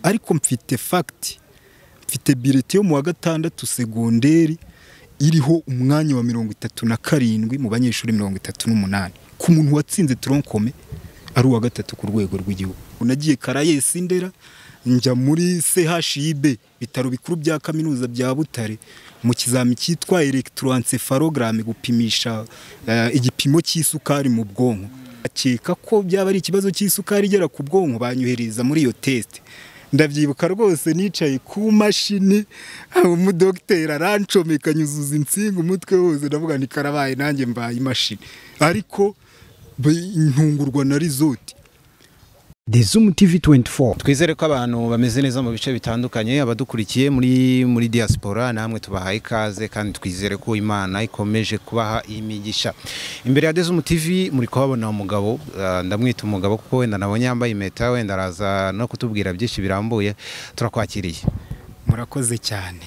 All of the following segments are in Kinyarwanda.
Ariko mfite fact, mfite bulletin yo mu wa gatandatu segonderi iriho umwanya wa 37 mu banyeshuri 38, ku muntu watsinze tronc commun ari uwa gatatu ku rwego rw'igihugu. Nagiye Caraes Ndera, njya muri CHUB, bitaro bikuru bya kaminuza bya Butare, mu kizami cyitwa electroencephalogramme, gupimisha igipimo cy'isukari mu bwonko. Akeka ko byaba ari ikibazo cy'isukari igera ku bwonko, banyohereza muri iyo test. Ndabyibuka rwose, nicaye ku mashini, umudogiteri arancomeka, nyuzuza insinga umutwe wose, ndavuga ni karabaye, nanjye mbaye imashini. Ariko ntungurwa na result. The Zoom TV 24. Twizere ko abantu bameze neza mu bice bitandukanye, abadukurikiye muri diaspora namwe tubahaye ikaze, kandi twizere ko Imana ikomeje kubaha imigisha. Imbere ya The Zoom TV muri kuhabona umugabo, ndamwita umugabo kuko wenda nabonye yambaye impeta, wenda araza no kutubwira byinshi birambuye. Turakwakiriye. Murakoze cyane.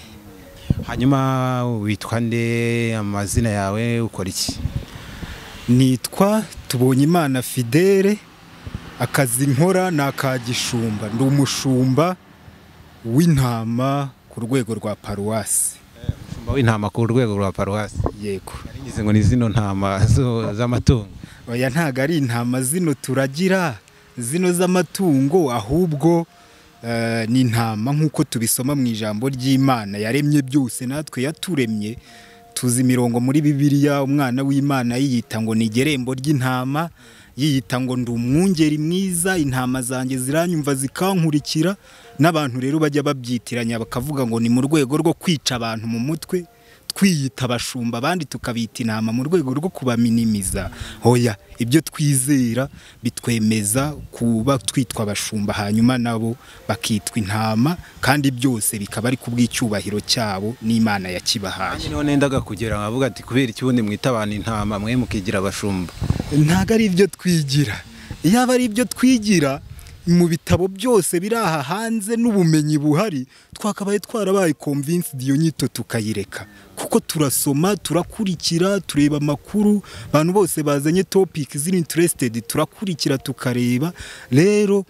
Hanyuma witwa nde, amazina yawe, ukora iki? Nitwa Tubonyimana Fidele, akazi nkora ni aka gishumba, ndi umushumba w'intama ku rwego rwa paruwasi. Umushumba w'intama ku rwego rwa paruwasi? Yego. Ngize ngo ni zino ntama z'amatungo. Oya, ntago ari intama zino turagira zino z'amatungo, ahubwo ni intama nk'uko tubisoma mu ijambo ry'Imana yaremye byose, natwe yaturemye. Tuzi imirongo muri Bibiliya, umwana w'Imana yiyita ngo ni igerembo ry'intama, yiyita ngo ndi umwungeri mwiza, intama zanjye ziranyumva zikankurikira. N'abantu rero bajya babyitiranya bakavuga ngo ni mu rwego rwo kwica abantu mu mutwe, twiyita abashumba abandi tukabita intama mu rwego rwo kubaminimiza. Hoya, ibyo twizera bitwemeza kuba twitwa abashumba, hanyuma nabo bakitwa intama, kandi byose bikaba ari kubw'icyubahiro cyabo n'Imana yakibahaye. None nendaga kugera nkavuga ati kubera iki ubundi mwita abantu intama mwe mukigira abashumba? Ntago ari ibyo twigira. Iyaba ari ibyo twigira, mu bitabo byose biri aha hanze n'ubumenyi buhari, twakabaye twarabaye convinced iyo nyito tukayireka, kuko turasoma, turakurikira, tureba amakuru, abantu bose bazanye topic ziri interested turakurikira tukareba. Rero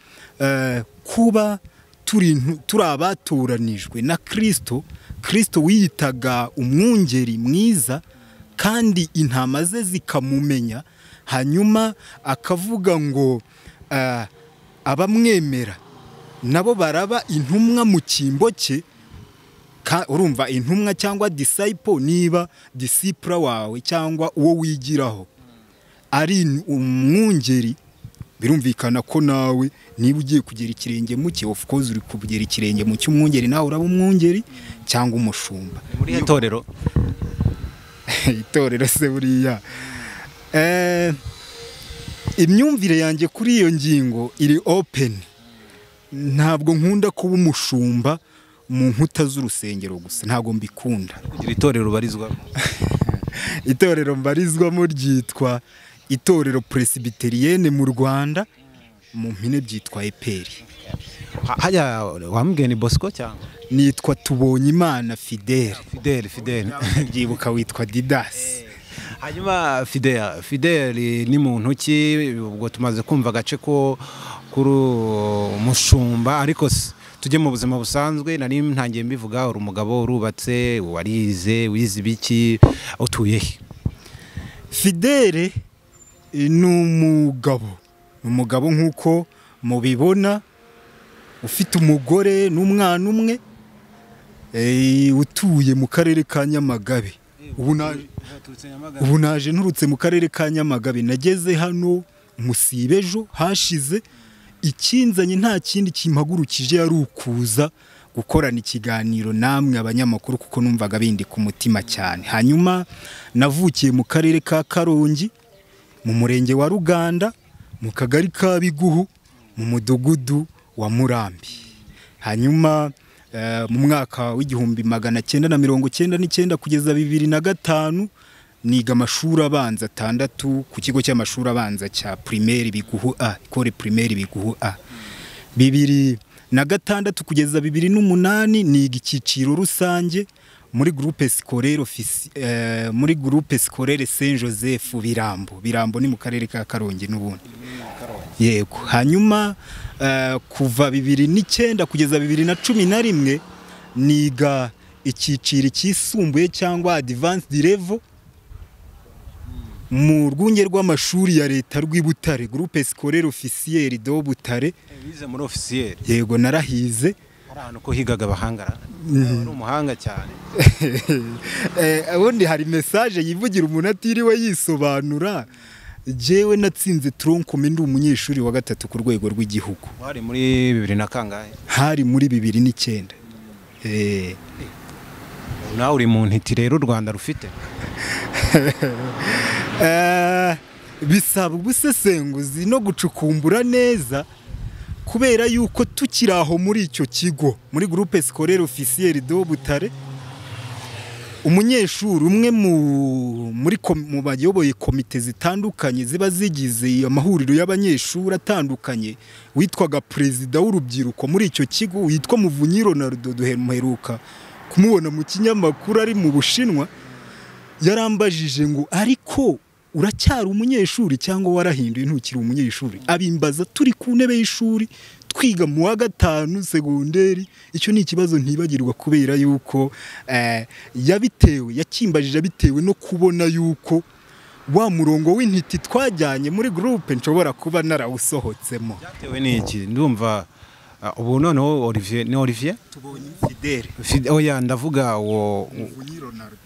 kuba turi abatoranijwe na Kristo, Kristo wiyitaga umwungeri mwiza kandi intama ze zikamumenya, hanyuma akavuga ngo abamwemera nabo baraba intumwa mu cyimbo cye. Urumva intumwa cyangwa disciple, niba disciple wawe cyangwa uwo wigiraho ari umwungeri, birumvikana ko nawe niba ugiye kugera ikirenge mu cye, of course uri kugera ikirenge mu cy'umwungeri, nawe uraba umwungeri cyangwa umushumba. Muri itorero? Itorero se buriya, imyumvire yanjye kuri iyo ngingo iri open. Ntabwo nkunda kuba umushumba mu nkuta z'urusengero gusa, ntabwo mbikunda. Kugira itorero ubarizwamo? Itorero mbarizwamo ryitwa Itorero Presbyterienne mu Rwanda, mu mpine byitwa EPR. Hajya wambwiye ni Bosco cyangwa? Nitwa Tubonyimana Fidele. Fidele, Fidele. Byibuka witwa Didas. Hanyuma Fidele, Fidele ni muntu ki? Ubwo tumaze kumva agace ko kuri umushumba, ariko tujye mu buzima busanzwe. Nari ntangiye mbivuga, uri umugabo urubatse, warize, wize ibiki, utuye he? Fidele ni umugabo, ni umugabo nk'uko mubibona, ufite umugore n'umwana umwe, utuye mu karere ka Nyamagabe. Ubu naje nturutse mu karere ka Nyamagabe, nageze hano musibejo hashize. Ikinzanye nta kindi kimpagurukije ari ukuza gukorana ikiganiro namwe abanyamakuru, kuko numvaga bindi ku mutima cyane. Hanyuma navukiye mu karere ka Karongi, mu murenge wa Ruganda, mu kagari ka Biguhu, mu mudugudu wa Murambi. Hanyuma mu mwaka w'1999 kugeza 2005 niga amashuri abanza 6 ku kigo cy'amashuri abanza cya primaire Biguhu A, école primaire Biguhu A. 2006 kugeza 2008 niga icyiciro rusange muri groupe scolaire muri groupe scolaire Saint Joseph Birambo. Birambo ni mu karere ka Karongi n'ubundi. Yego. Hanyuma Kuva 2009 kugeza 2011 niga icyiciro cyisumbuye cyangwa advanced level mu rwunge rw'amashuri ya leta rw'i Butare, groupe scolaire officiel de Butare. Bize muri officiel? Yego, narahize. Hari ahantu ko higaga abahanga, ari umuhanga cyane. Ubundi hari message yivugira umuntu atiriwe yisobanura. Jewe natsinze tronc commun ndi umunyeshuri wa gatatu ku rwego rw'igihugu. Hari muri bibiri na kangahe? Hari muri 2009. Nawe uri mu ntiti rero u Rwanda rufite. Bisaba ubusesenguzi no gucukumbura neza, kubera yuko tukiri aho muri icyo kigo, muri groupe scolaire officiel de Butare, umunyeshuri umwe mu bayoboye komite zitandukanye ziba zigize amahuriro y'abanyeshuri atandukanye, witwaga perezida w'urubyiruko muri icyo kigo, witwa Muvunyi Ronaldo, duheruka kumubona mu kinyamakuru ari mu Bushinwa, yarambajije ngo ariko uracyari umunyeshuri cyangwa warahinduye ntukiri umunyeshuri? Abimbaza turi ku ntebe y'ishuri twiga mu wa gatanu segonderi. Icyo ni ikibazo ntibagirwa, kubera yuko yabitewe, yakimbajije bitewe no kubona yuko wa murongo w'intiti twajyanye muri groupe nshobora kuba narawusohotsemo. Byatewe n'iki? Ndumva ubu noneho Olivier, ni Olivier tubonye Fidele. Oya, ndavuga uwo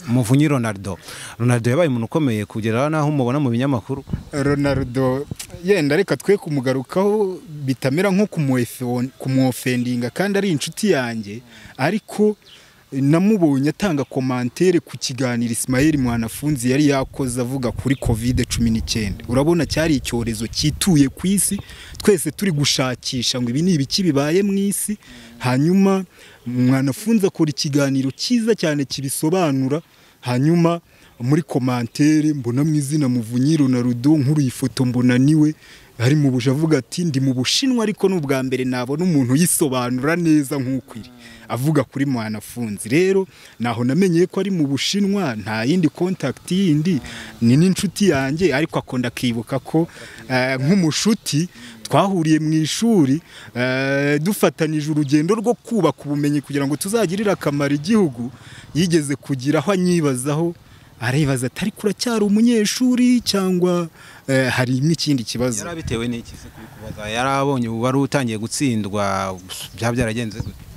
Muvunyi Ronaldo. Ronaldo yabaye umuntu ukomeye kugera naho umubona mu binyamakuru. Ronaldo yenda reka twe kumugarukaho bitamera nko kumwofendinga kandi ari inshuti yanjye, ariko namubonye atanga commentaire ku kiganiro Ismael Mwanafunzi yari yakoze avuga kuri COVID-19. Urabona cyari icyorezo cyituye ku isi, twese turi gushakisha ngo ibi ni ibiki bibaye mu isi. Hanyuma Mwanafunzi akora ikiganiro cyiza cyane kibisobanura, hanyuma muri commentaire mbona mu izina Muvunyi Ronaldo, nkuru ifoto mbona niwe ari mu buje, avuga ati ndi mu Bushinwa ariko n'ubwa mbere nabona umuntu yisobanura neza nk'ukwiri avuga kuri Mwanafunzi. Rero naho namenyeye ko ari mu Bushinwa, nta yindi contact yindi, ni n'inshuti yanjye, ariko akunda kibuka ko nk'umushuti twahuriye mu ishuri, dufatanije urugendo rwo kubaka ubumenyi kugira ngo tuzagirire akamaro igihugu. Yigeze kugira aho anyibazaho, aribaza ati ariko uracyari umunyeshuri cyangwa hari n'ikindi kibazo? Yarabitewe n'iki se kubikubaza? Yarabonye ubu wari utangiye gutsindwa, byaba byaragenze gute?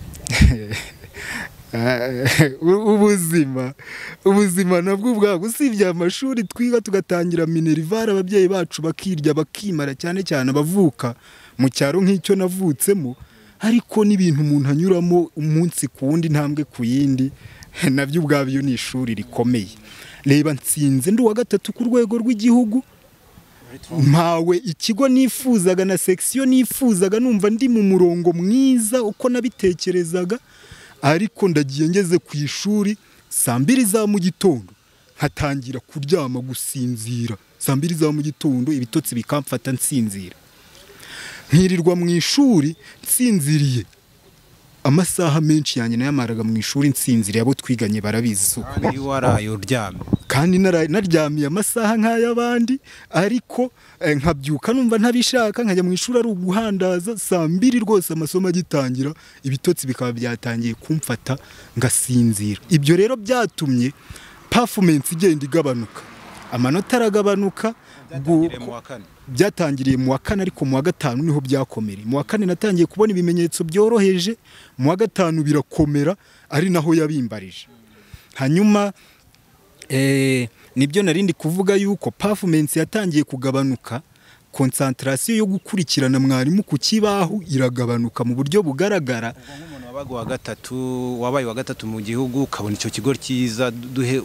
Ubuzima nabwo ubwabwo, usibye amashuri twiga tugatangira minerval, ababyeyi bacu bakirya bakimara, cyane cyane abavuka mu cyaro nk'icyo navutsemo, ariko n'ibintu umuntu anyuramo umunsi ku wundi, intambwe ku yindi, nabyo ubwabyo ni ishuri rikomeye. Reba nsinze ndi uwa gatatu ku rwego rw'igihugu, mpawe ikigo nifuzaga na section nifuzaga, numva ndi mu murongo mwiza uko nabitekerezaga, ariko ndagiye ngeze ku ishuri saa mbiri za mu gitondo nkatangira kuryama gusinzira. Saa mbiri za mu gitondo ibitotsi bikamfata nsinzira, nkirirwa mu ishuri nsinziriye. Amasaha menshi yanjye nayamaraga mu ishuri nsinziriye, abo twiganye barabizi. Kandi naryamiye amasaha nk'ay'abandi, ariko nkabyuka numva ntabishaka, nkajya mu ishuri ari uguhandaza. Saa mbiri rwose amasomo agitangira, ibitotsi bikaba byatangiye kumfata ngasinzira. Ibyo rero byatumye performance igenda igabanuka, amanota aragabanuka. Byatangiriye mu wa kane, ariko mu wa gatanu niho byakomereye. Mu wa kane natangiye kubona ibimenyetso byoroheje, mu wa gatanu birakomera, ari naho yabimbarije. Hanyuma nibyo narindi kuvuga yuko performance yatangiye kugabanuka, concentration yo gukurikirana mwarimu ku kibaho iragabanuka mu buryo bugaragara. Nk'umuntu wabaga wa gatatu, wabaye wa gatatu mu gihugu, ukabona icyo kigo cyiza, duhe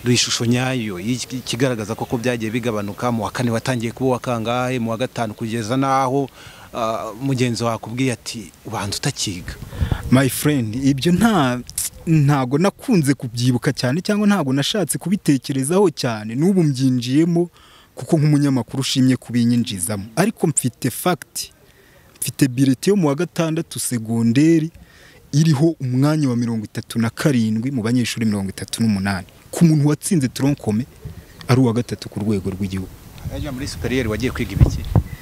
ishusho nyayo ikigaragaza koko byagiye bigabanuka. Mu wa kane watangiye kuba wakangahe, mu wa gatanu kugeza naho mugenzi wakubwiye ati ubanza utakiga. My friend, ibyo ntago nakunze kubyibuka cyane, cyangwa ntago nashatse kubitekerezaho cyane, n'ubu mbyinjiyemo kuko nk'umunyamakuru ushimye kubinyinjizamo. Ariko mfite fact, mfite bulletin yo mu wa gatandatu segonderi iriho umwanya wa 37 mu banyeshuri 38 ku muntu watsinze tronc commun ari uwa gatatu ku rwego rw'igihugu. Ajya muri superieur wagiye kwiga ibiki?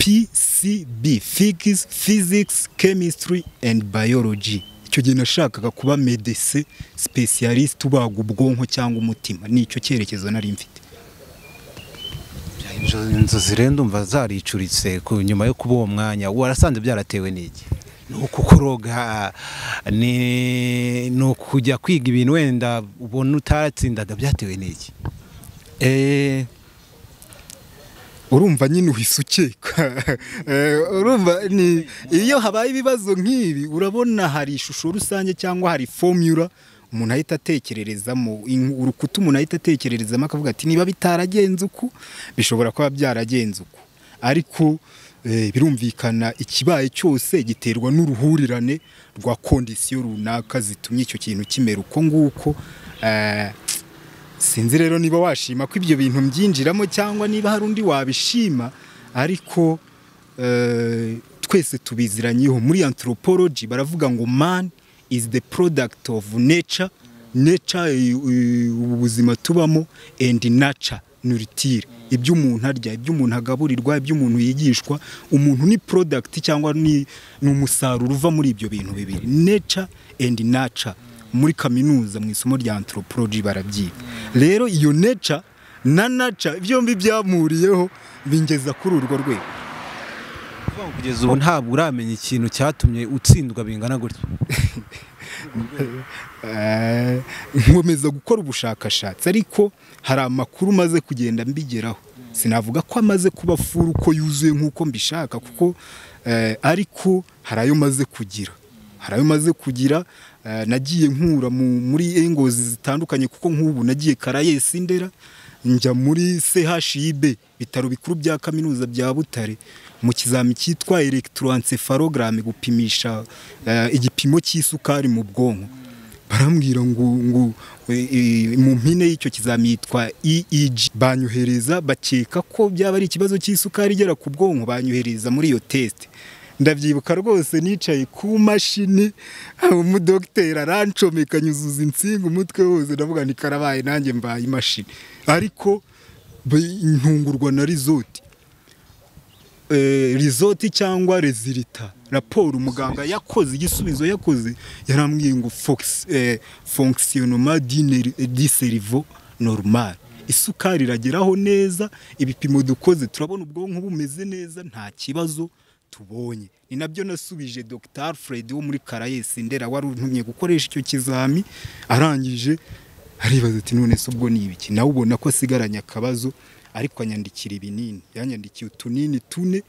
PCB, Physics, Chemistry and Biology. Icyo gihe nashakaga kuba médecin spécialiste ubaga ubwonko cyangwa umutima, nicyo cyerekezo nari mfite. Inzozi rero ndumva zaricuritse ku nyuma yo kuba uwo mwanya. Warasanze byaratewe n'iki? Ni ukukuroga, ni ukujya kwiga ibintu wenda ubona utaratsindaga, byatewe n'iki? Urumva nyine uhise ukeka. Urumva ni iyo habaye ibibazo nk'ibi, urabona hari ishusho rusange cyangwa hari formula umuntu ahita atekererezamo, urukuta umuntu ahita atekererezamo akavuga ati niba bitaragenze uku bishobora kuba byaragenze uku. Ariko birumvikana ikibaye cyose giterwa n'uruhurirane rwa condition runaka zitumye icyo kintu kimera uko nguko. Sinzi rero niba washima ko ibyo bintu mbyinjiramo cyangwa niba hari undi wabishima, ariko twese tubiziranyeho. Muri anthropology baravuga ngo man is the product of nature, nature ubuzima tubamo, and nature nurture, ibyo umuntu arya, ibyo umuntu agaburirwa, ibyo umuntu yigishwa. Umuntu ni product cyangwa ni umusaruro uva muri ibyo bintu bibiri, nature and nature. Muri kaminuza mu isomo rya anthropology barabyiga. Rero iyo nature na nature byombi byamuriyeho bingeza kuri urwo rwego. Kugeza ubu ntabwo uramenya ikintu cyatumye utsindwa bingana gutya. Nkomeza gukora ubushakashatsi, ariko hari amakuru maze kugenda mbigeraho. Sinavuga ko amaze kuba furu uko yuzuye nk'uko mbishaka, kuko ariko hari ayo maze kugira. Hari ayo maze kugira nagiye nkura muri engozi zitandukanye, kuko nk'ubu nagiye Caraes Ndera, njya muri CHUB, bitaro bikuru bya kaminuza bya Butare, mu kizami cyitwa electroencephalogram, gupimisha igipimo cy'isukari mu bwonko. Barambwira ngo mu mpine y'icyo kizami yitwa EEG, banyohereza bakeka ko byaba ari ikibazo cy'isukari igera ku bwonko, banyohereza muri iyo test. Ndabyibuka rwose nicaye ku mashini, umudokiteri arancomeka nyuzuza insinga umutwe wose, ndavuga nti karabaye nanjye mbaye imashini. Ariko ntungurwa na result, result cyangwa resulta, raporo umuganga yakoze, igisubizo yakoze, yarambwiye ngo fonctionnement du cerveau normal, isukari irageraho neza, ibipimo dukoze turabona ubwonko bumeze neza, nta kibazo tubonye. Ni nabyo nasubije Dr. Fred wo muri Caraes Ndera wari untumye gukoresha icyo kizami. Arangije aribaza ati none se ubwo ni ibiki? Nawe ubona ko asigaranye akabazo, ariko anyandikira ibinini. Yanyandikiye utunini 4,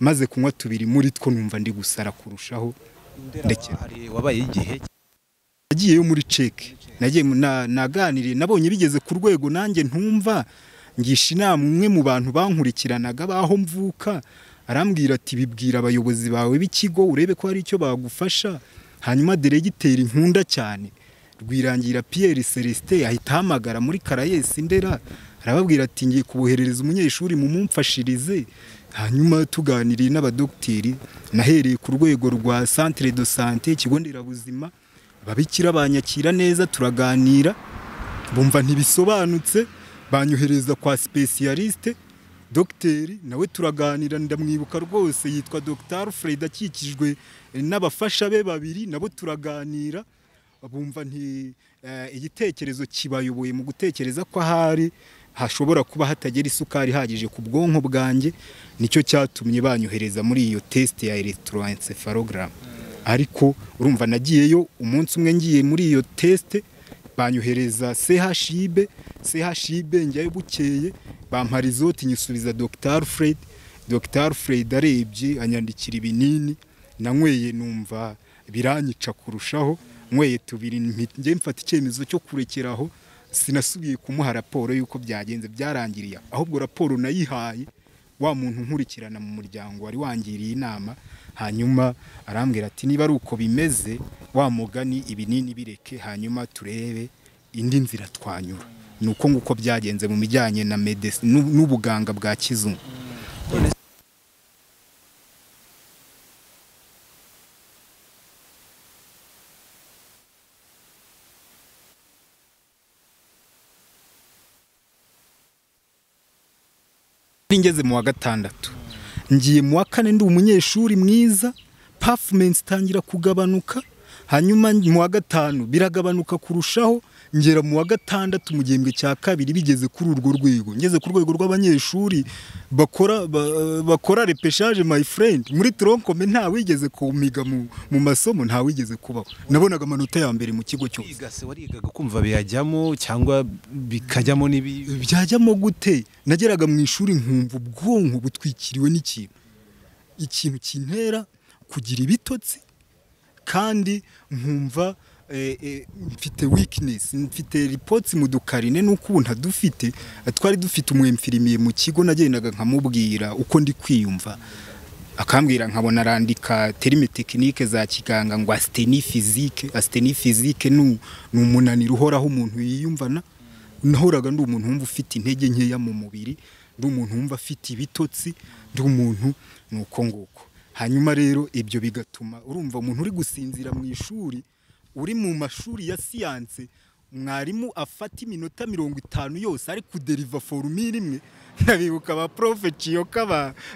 maze kunywa 2 muri two numva ndi gusara kurushaho. Ndekera. Wabaye igihe nagiyeyo muri check, nagiye naganiriye, nabonye bigeze ku rwego nanjye ntumva, ngisha inama umwe mu bantu bankurikiranaga baho mvuka, arambwira ati bibwira abayobozi bawe b'ikigo urebe ko hari icyo bagufasha. Hanyuma diregiteri nkunda cyane Rwirangira Pierre Celestin ahita ahamagara muri Caraes Ndera, arababwira ati ngiye kuboherereza umunyeshuri mumumfashirize. Hanyuma tuganiriye n'abadokiteri, nahereye ku rwego rwa centre de santé, ikigo nderabuzima, ababikira banyakira neza, turaganira, bumva ntibisobanutse, banyohereza kwa spécialiste dogiteri, nawe turaganira, ndamwibuka rwose yitwa Dr. Fred, akikijwe n'abafasha be babiri, nabo turaganira, bumva nti igitekerezo kibayoboye mu gutekereza ko ahari hashobora kuba hatagera isukari ihagije ku bwonko bwanjye, nicyo cyatumye banyohereza muri iyo test ya electroencephalogram. Ariko urumva nagiyeyo umunsi umwe, ngiye muri iyo test banyohereza CHUB, CHUB njyayo bukeye bampa result, nyisubiza Dr. Fred. Dr. Fred arebye anyandikira ibinini, nanyweye numva biranyica kurushaho, nyweye 2 njye mfata icyemezo cyo kurekeraho. Sinasubiye kumuha raporo yuko byagenze, byarangiriye ahubwo raporo nayihaye wa muntu nkurikirana mu muryango wari wangiriye inama. Hanyuma arambwira ati niba ari uko bimeze wa mugani ibinini bireke, hanyuma turebe indi nzira twanyura. Nuko nguko byagenze mu bijyanye na medecine n'ubuganga bwa kizungu. Ngeze mu wa 6 Ngiye mu wa kane ndi umunyeshuri mwiza, performance itangira kugabanuka. Hanyuma mu wa gatanu biragabanuka kurushaho, ngera mu wa gatandatu mu gihembwe cya kabiri bigeze kuri urwo rwego, ngeze ku rwego rw'abanyeshuri bakora repêchage, my friend. Muri tronc commun nta wigeze kumiga mu masomo, nta wigeze kubaho. Nabonaga amanota ya mbere mu kigo cyose. Kwiga se warigaga kumva biyajyamo cyangwa bikajyamo n'ibi? Byajyamo gute? Nageraga mu ishuri nkumva ubwonko butwikiriwe n'ikintu, ikintu kintera kugira ibitotsi, kandi nkumva mfite weakness, mfite reports mu dukarine nuko ubu ntadufite. Twari dufite umu infirmier mu kigo, nagendaga nkamubwira uko ndi kwiyumva, akambwira, nkabona arandika termes techniques za kiganga ngo asthénie physique. Asthénie physique ni umunaniro uhoraho umuntu yiyumvana. Nahoraga ndi umuntu wumva ufite intege nkeya mu mubiri, ndi umuntu wumva afite ibitotsi, ndi umuntu nuko nguko. Hanyuma rero ibyo bigatuma, urumva, umuntu uri gusinzira mu ishuri, uri mu mashuri ya siyanse, mwarimu afata iminota 50 yose ari kuderiva formule imwe. Ndabibuka ba prof Ciyoka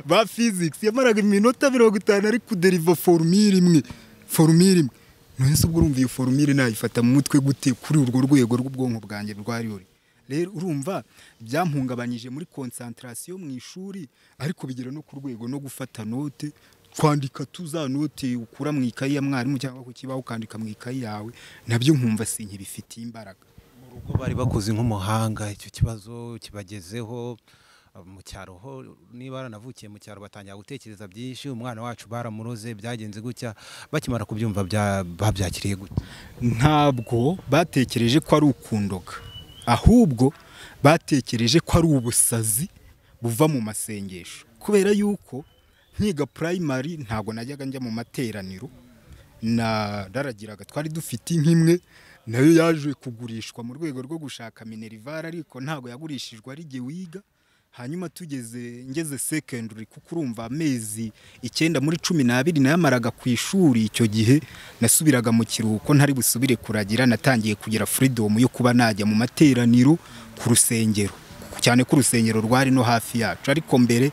ba physics yamaraga iminota 50 ari kuderiva formule imwe, formule imwe. None se ubwo urumva iyo formule nayifata mu mutwe gute kuri urwo rwego rw'ubwonko bwanjye rwari ruri? Rero urumva byampungabanyije muri concentration mu ishuri, ariko bigera no ku rwego no gufata note, kwandika tuza note ukura mu ikayi ya mwarimu cyangwa ku kibaho ukandika mu ikayi yawe, nabyo nkumva sinkibifitiye imbaraga. Mu rugo bari bakuze nk'umuhanga, icyo kibazo kibagezeho mu cyaro ho, niba baranavukiye mu cyaro, batangira gutekereza byinshi: umwana wacu baramuroze, byagenze gutya. Bakimara kubyumva babyakiriye gute? Ntabwo batekereje ko ari ukundoga, ahubwo batekereje ko ari ubusazi buva mu masengesho, kubera yuko nkiga primary ntabwo najyaga njya mu materaniro, na naragiraga. Twari dufite inka imwe, nayo yaje kugurishwa mu rwego rwo gushaka minerval, ariko ntabwo yagurishijwe ari jye wiga. Hanyuma tugeze, ngeze secondary, kuko urumva amezi 9 muri 12 nayamaraga ku ishuri, icyo gihe nasubiraga mu kiruhuko ntari busubire kuragira, natangiye kugira freedom yo kuba najya mu materaniro ku rusengero, cyane ko urusengero rwari no hafi yacu, ariko mbere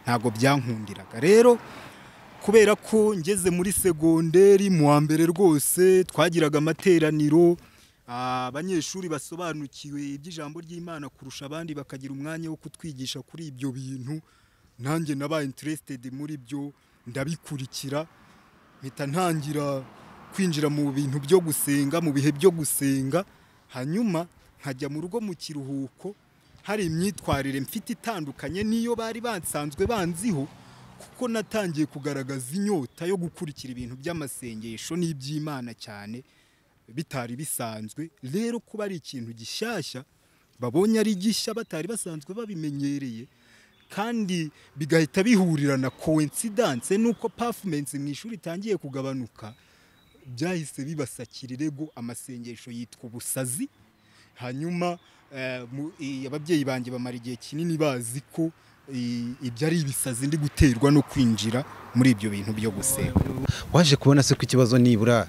ntabwo byankundiraga. Rero kubera ko ngeze muri segonderi mu wa mbere rwose twagiraga amateraniro, abanyeshuri basobanukiwe iby'ijambo ry'Imana kurusha abandi bakagira umwanya wo kutwigisha kuri ibyo bintu, nanjye nabaye interested muri byo, ndabikurikira, mpita ntangira kwinjira mu bintu byo gusenga, mu bihe byo gusenga. Hanyuma nkajya mu rugo mu kiruhuko, hari imyitwarire mfite itandukanye n'iyo bari basanzwe banziho, kuko natangiye kugaragaza inyota yo gukurikira ibintu by'amasengesho n'iby'Imana cyane bitari bisanzwe. Rero kuba ari ikintu gishyashya babonye, ari gishya batari basanzwe babimenyereye, kandi bigahita bihurirana, coincidence, nuko performance mu ishuri itangiye kugabanuka, byahise bibasakira irego, amasengesho yitwa ubusazi. Hanyuma ababyeyi banjye bamara igihe kinini bazi ko ibyo ari ibisazi ndi guterwa no kwinjira muri ibyo bintu byo gusenga. Waje kubona se ko ikibazo nibura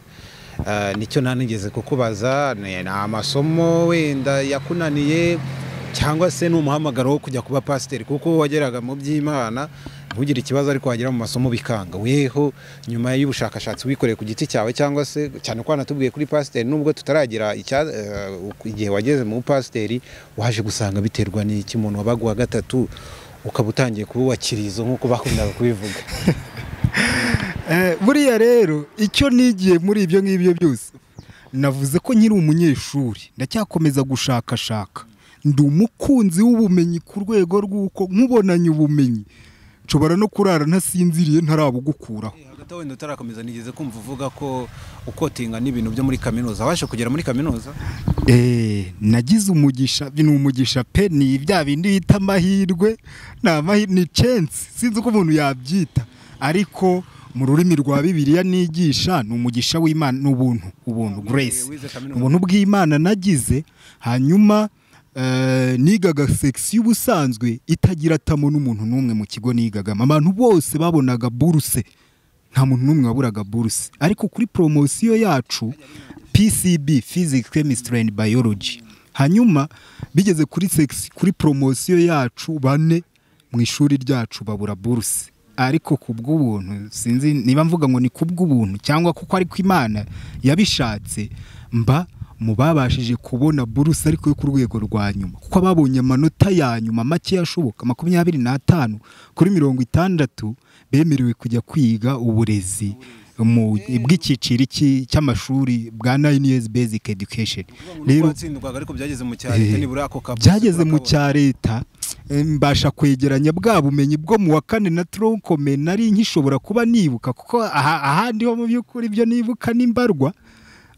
nicyo ntanigeze kukubaza, ni amasomo wenda yakunaniye cyangwa se ni umuhamagaro wo kujya kuba pasiteri? Kuko wageraga mu by'Imana ntugire ikibazo, ariko wagera mu masomo bikanga. Weho nyuma y'ubushakashatsi wikoreye ku giti cyawe, cyangwa se cyane ko wanatubwiye kuri pasiteri, nubwo tutaragira igihe wageze mu pasiteri, waje gusanga biterwa n'iki, umuntu wabaga uwa gatatu ukaba utangiye kuba uwa kirizo nk'uko bakundaga kubivuga? Buriya rero icyo nigiye muri ibyo ngibyo byose, navuze ko nkiri umunyeshuri ndacyakomeza gushakashaka. Ndi umukunzi w'ubumenyi ku rwego rw'uko nkubonanye ubumenyi nshobora no kurara ntasinziriye ntarabugukuraho. Hagati aho wenda utarakomeza, nigeze kumva uvuga ko ukotinga n'ibintu byo muri kaminuza. Wabasha kugera muri kaminuza? Nagize umugisha, ni umugisha pe, ni bya bindi bita amahirwe, ni amahirwe, ni chance, sinzi uko umuntu yabyita, ariko mu rurimi rwa Bibiliya nigisha ni umugisha w'Imana, ni ubuntu, ubuntu, grace. Wize kaminuza. Ubuntu bw'Imana nagize. Hanyuma nigaga section ubusanzwe itagira tamo n'umuntu n'umwe mu kigo nigagamo. Abantu bose babonaga buruse, nta muntu n'umwe waburaga buruse, ariko kuri promotion yacu PCB, Physics, Chemistry and Biology, hanyuma bigeze kuri section, kuri promotion yacu, bane mu ishuri ryacu babura buruse. Ariko kubw'ubuntu, sinzi niba mvuga ngo ni kubw'ubuntu cyangwa kuko ariko Imana yabishatse, mba mu babashije kubona buruse ariko yo ku rwego rwa nyuma, kuko ababonye amanota ya nyuma make yashoboka 25 kuri 60 bemerewe kujya kwiga uburezi mu bw'icyiciro cy'amashuri bwa 9 years basic education. Rero ariko byageze mu cya leta, nibura ako kabuze byageze mu cya leta, mbasha kwegeranya bwa bumenyi bwo mu wa kane na tronc commun nari nkishobora kuba nibuka, kuko ahandi ho mu by'ukuri ibyo nibuka n'imbarwa,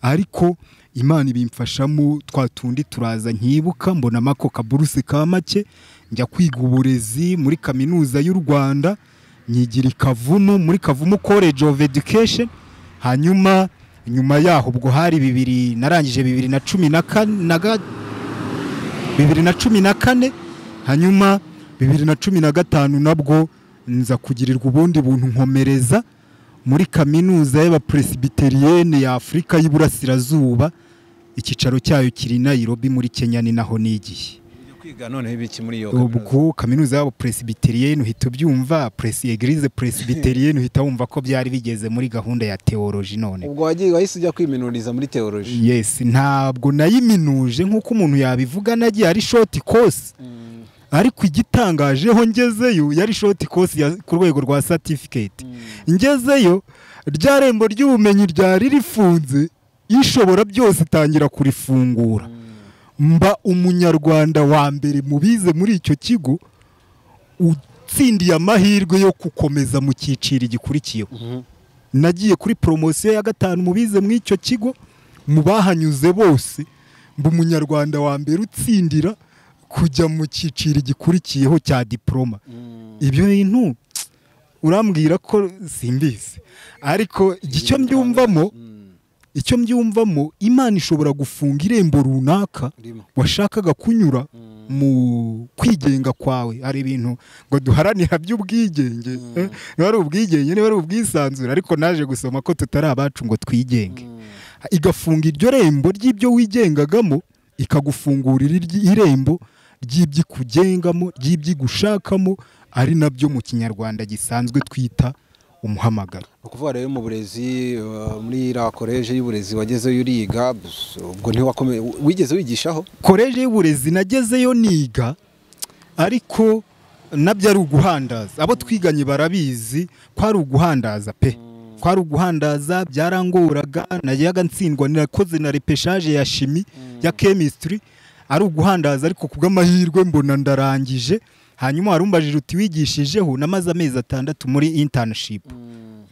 ariko Imana ibimfashamo twa tundi turaza nkibuka, mbona mako kaburuse ka make, njya kwiga uburezi muri kaminuza y'u Rwanda, nyigira Kavumu muri Kavumu College of Education. Hanyuma nyuma yaho ubwo hari 2000 narangije 2014, hanyuma 2015 nabwo nza kugirirwa ubundi buntu nkomereza muri kaminuza y'abapresbyterienne ya Afrika y'Iburasirazuba, icyicaro cyayo kiri Nairobi muri Kenya, ni naho nigiye kwiga. None ibiki muri iyo ubwo kaminuza y'abapresbyterienne uhita ubyumva, Eglise Presbyterienne uhita wumva ko byari bigeze muri gahunda ya theology. None ubwo wagiye wahise ujya kwiminuriza muri theology? Yes, ntabwo nayiminuje nkuko umuntu yabivuga, nagiye ari short course. Ariko igitangajeho ngezeyo yari short course ku rwego rwa certificate. Ngezeyo rya rembo ry'ubumenyi ryari rifunze, ishobora byose itangira kurifungura. Mba umunyarwanda wa mbere mubize muri icyo kigo utsindiye amahirwe yo gukomeza mu cyiciro gikurikiyeho. Nagiye kuri promotion ya 5 mubize muri icyo kigo, mu bahanyuze bose mba umunyarwanda wa mbere utsindira kujya mu cyiciro gikurikiyeho cya diploma. Ibyo bintu urambwira ko simbizi, ariko icyo mbyumvamo Imana ishobora gufunga irembo runaka washakaga kunyura mu kwigenga kwawe. Hari ibintu ngo duharanira by'ubwigenge, niba ari ubwigenge niba ari ubwisanzure, ariko naje gusoma ko tutari abacu ngo twigenge. Igafunga iryo rembo ry'ibyo wigengagamo, ikagufungurira irembo ry'ibyikugengamo, ry'ibyigushakamo, ari nabyo mu kinyarwanda gisanzwe twita umuhamagaro. Ukuvuga rero mu burezi, muri la college y'uburezi wagezeyo uriga, ubwo ntiwakomeye wigeze wigishaho? College y'uburezi nagezeyo niga, ariko nabyo ari uguhandaza. Abo twiganye barabizi ko ari uguhandaza pe. Ko ari uguhandaza, byarangoraga, najyaga ntsindwa, nirakoze na repêchage ya chimie ya chemistry, ari uguhandaza, ariko kubw'amahirwe mbona ndarangije. Hanyuma warumbajije uti wigishijeho, namaze amezi 6 muri internship.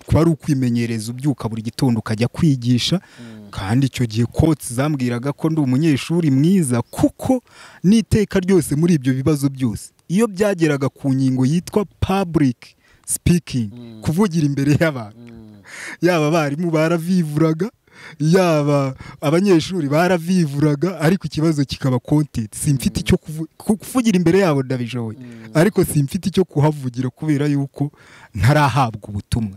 Kuba ari ukwimenyereza, ubyuka buri gitondo ukajya kwigisha. Kandi icyo gihe coach zambwiraga ko ndi umunyeshuri mwiza, kuko n'iteka ryose muri ibyo bibazo byose iyo byageraga ku ngingo yitwa public speaking, kuvugira imbere y'abantu, yaba abarimu baravivuraga, yaba abanyeshuri baravivuraga, ariko ikibazo kikaba content. Simfite icyo kuvugira imbere yabo ndabishoboye, ariko simfite icyo kuhavugira kubera yuko ntarahabwa ubutumwa.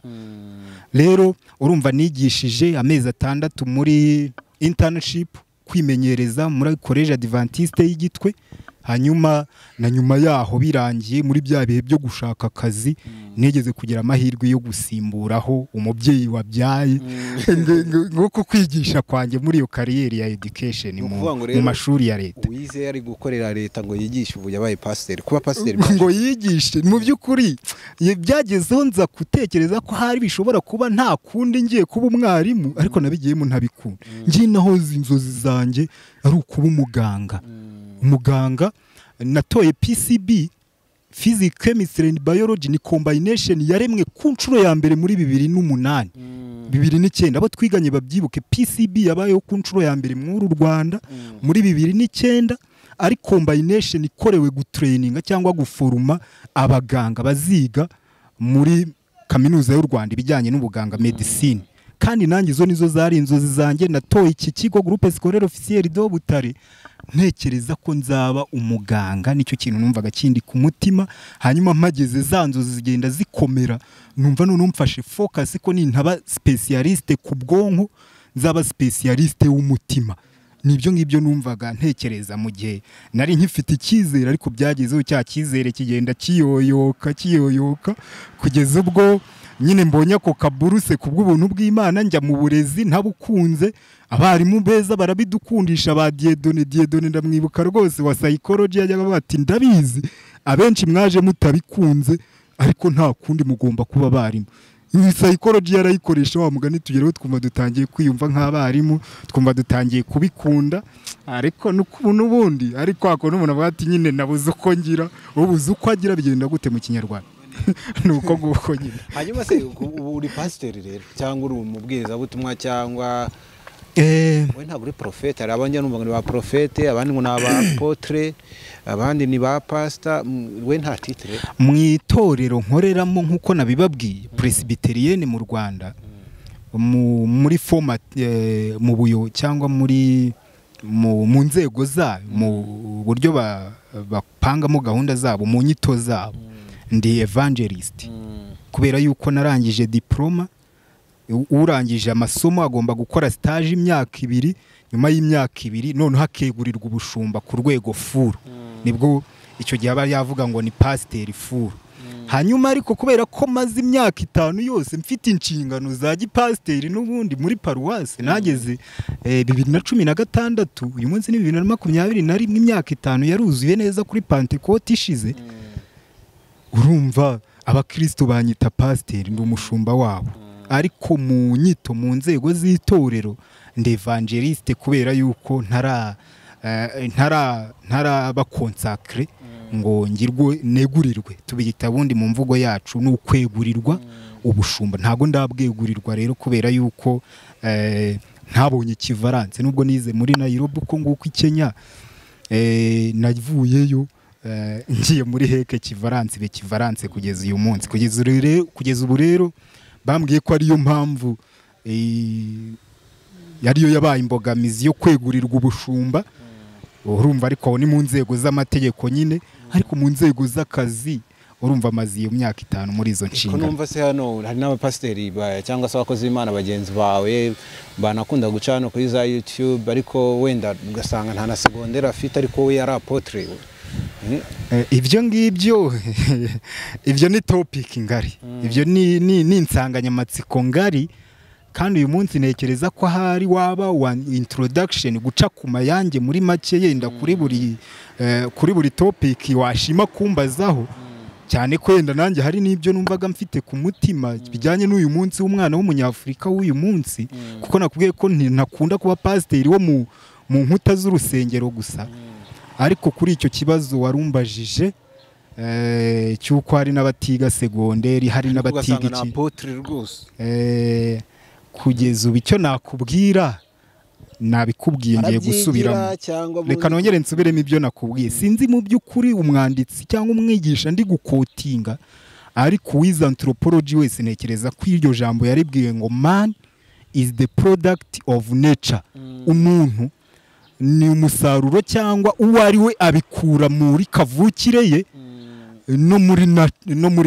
Rero urumva nigishije amezi 6 muri internship, kwimenyereza muri College Adventiste y'Igitwe. Hanyuma na nyuma yaho birangiye muri bya bihe byo gushaka akazi, nigeze kugira amahirwe yo gusimburaho umubyeyi wabyaye nguko kwigisha kwanjye muri iyo kariyeri ya education mu mashuri ya leta. Uwize yari gukorera leta ngo yigishe, ubu yabaye pasteur. Kuba pasteur ngo yigishe, mu by'ukuri byagezeho nza gutekereza ko hari bishobora kuba nta kundi ngiye kuba umwarimu, ariko nabigiyemo ntabikunda. Ngiye nahoze inzozi zanjye ari ukuba umuganga. Umuganga natoye PCB, Physics, Chemistry and Biology, ni combination yaremwe ku nshuro ya mbere muri 2008 2009. Abo twiganye babyibuke, PCB yabayeho ku nshuro ya mbere muri Rwanda muri 2009, ari combination ikorewe gutraininga cyangwa guforuma abaganga baziga muri kaminuza y'u Rwanda ibijyanye n'ubuganga, medicine. Kandi nanjye izo nizo zari inzozi zanjye. Natoye iki kigo Groupe Scolaire Officiel de Butare ntekereza ko nzaba umuganga, nicyo kintu numvaga kindi ku mutima. Hanyuma mpageze za nzozi zigenda zikomera, numva none umfashe focus ko nintaba specialiste ku bwonko nzaba specialiste w'umutima. Nibyo ngibyo numvaga ntekereza mu gihe nari nkifite icyizere, ariko byagezeho cya cyizere kigenda kiyoyoka kiyoyoka kugeza ubwo nyine mbonye ako kaburuse kubw'ubuntu bw'Imana, njya mu burezi ntabukunze. Abarimu beza barabidukundisha, ba Dieudonné ndamwibuka rwose wa psychology, yajyaga bati ndabizi abenshi mwaje mutabikunze ariko nta kundi mugomba kuba abarimu. Iyi psychology yarayikoresha wa mugani, tugereho twumva dutangiye kwiyumva nk'abarimu, twumva dutangiye kubikunda, ariko n'ubundi ariko ako n'umuntu avuga ati nyine nabuze uko ngira, ubuze uko agira bigenda gute mu Kinyarwanda nuko guko nyine. Hanyuma se uri pasiteri rero cyangwa uri umubwirizabutumwa cyangwa we ntabwo uri profete? Hari abandi numva ngo ni ba profete, abandi ngo ni aba apotre, abandi ni ba pastor, we nta titre. Mu itorero nkoreramo nkuko nabibabwiye Presbyterienne mu Rwanda, muri format mu buyo cyangwa muri mu nzego zayo, mu buryo bapangamo gahunda zabo, mu nyito zabo, ndi evangelist. Kubera yuko narangije diploma, urangije amasomo agomba gukora stage imyaka 2, nyuma y'imyaka 2 noneho akegurirwa ubushumba ku rwego furu. Nibwo icyo gihe aba yavuga ngo ni pasteur furu. Hanyuma ariko kubera ko maze imyaka 5 yose mfite inshingano za gipasiteri n'ubundi muri paruwase, nageze 2016, uyu munsi ni 2021, imyaka 5 yaruzuye neza kuri Pentecote ishize. Urumva abakristo banyita pasiteri, ndi umushumba wabo, ariko mu nyito mu nzego z'itorero ndi evangeliste, kubera yuko ntaraba consacré ngo ngirwe negurirwe, tubiyita bundi mu mvugo yacu ni ukwegurirwa ubushumba. Ntago ndabwegurirwa rero kubera yuko ntabonye ikivaranse, nubwo nize muri Nairobi uko nguko i Kenya, navuyeyo ngiye muri heke kivaranse be kivaranse kugeza uyu munsi. Kugeza ubu rero bambwiye ko ariyo mpamvu yariyo yabaye imbogamizi yo kwegurirwa ubushumba. Urumva ariko ni mu nzego z'amategeko nyine, ariko mu nzego z'akazi urumva amazi iyo myaka 5 muri izo nshingano. Ko numva se hano hari n'abapasiteri cyangwa se abakozi b'Imana bagenzi bawe banakunda guca hano kuri za YouTube, ariko wenda ugasanga nta na segondera afite, ariko we yari apotre. Ibyo ngibyo ibyo ni topic ngari, ibyo ni insanganyamatsiko ngari, kandi uyu munsi ntekereza ko hari waba wa introduction guca ku mayange muri make yenda kuri buri topic washima kumbazaho, cyane ko yenda nanjye hari n'ibyo numvaga mfite ku mutima bijyanye n'uyu munsi w'umwana w'umunyafurika w'uyu munsi, kuko nakubwiye ko ntakunda kuba pasiteri wo mu nkuta z'urusengero gusa. Ariko kuri icyo kibazo warumbajije cy'uko hari n'abatiga segonderi, hari n'abatiga iki, kugeza ubu icyo nakubwira nabikubwiye, ngiye gusubiramo, reka nongere nsubiremo ibyo nakubwiye. Sinzi mu by'ukuri umwanditsi cyangwa umwigisha ndi gukotinga, ariko uwize anthropology wese ntekereza ko iryo jambo yaribwiye ngo man is the product of nature. Umuntu ni umusaruro cyangwa uwo ari we abikura muri kavukire ye no muri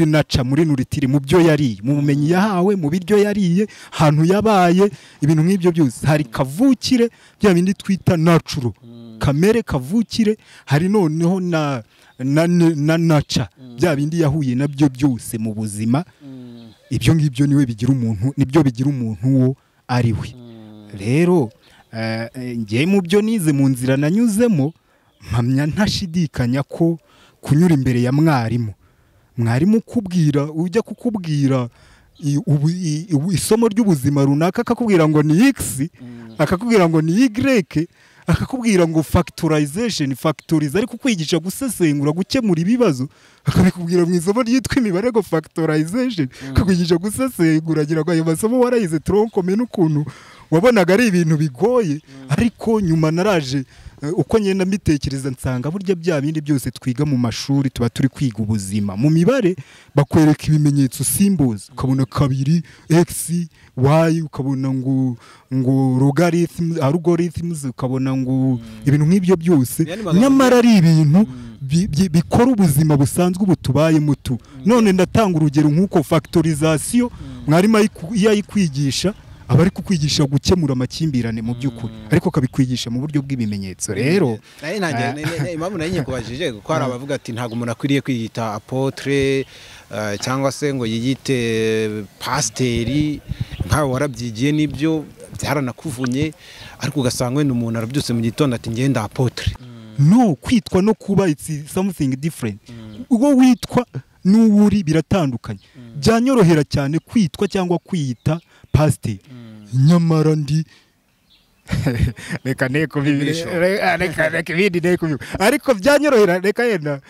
naca, muri nuritiri, mu byo yariye, mu bumenyi yahawe, mu biryo yariye, hantu yabaye, ibintu nk'ibyo byose. Hari kavukire bya bindi twita natural, kamere kavukire, hari noneho na naca bya bindi yahuye nabyo byose mu buzima. Ibyo ngibyo niwe bigira umuntu, nibyo bigira umuntu wo ari we. Rero ngiye mu byo nize mu nzira nanyuzemo, mpamya ntashidikanya ko kunyura imbere ya mwarimu, mwarimu kubwira ujya kukubwira isomo ry'ubuzima runaka, akakubwira ngo ni x, akakubwira ngo ni y, akakubwira ngo factorization, factorize, ariko kwigisha gusesengura, gukemura ibibazo, akabikubwira mu isomo ryitwa imibare ngo factorization, akakwigisha gusesengura, agira ngo ayo masomo warayize tronc commun n'ukuntu wabonaga ari ibintu bigoye. Ariko nyuma naraje uko ngenda mbitekereza nsanga burya bya bindi byose twiga mu mashuri tuba turi kwiga ubuzima. Mu mibare bakwereka ibimenyetso symbols, ukabona 2 x y, ukabona ngo logarithms, algorithms, ukabona ngo ibintu nk'ibyo byose, nyamara ari ibintu bikora ubuzima busanzwe ubu tu. None ndatanga urugero nk'uko factorisation mwarimu iyo ayikwigisha Aba ari kukwigisha gukemura amakimbirane mu by'ukuri, ariko akabikwigisha mu buryo bw'ibimenyetso. Rero impamvu nari nyikubajije kuko hari abavuga ati ntabwo umuntu akwiriye kwiyita apotre cyangwa se ngo yiyite pasiteri, nkawe warabyigiye n'ibyo byaranakuvunye, ariko ugasanga wenda umuntu arabyutse mu gitondo ati ngenda apotre. No, kwitwa no kuba it's something different. Ubwo witwa n'uwuri biratandukanye. Byanyorohera cyane kwitwa cyangwa kwiyita pasiteri, nyamara ndi reka ariko byanyorohera, reka yenda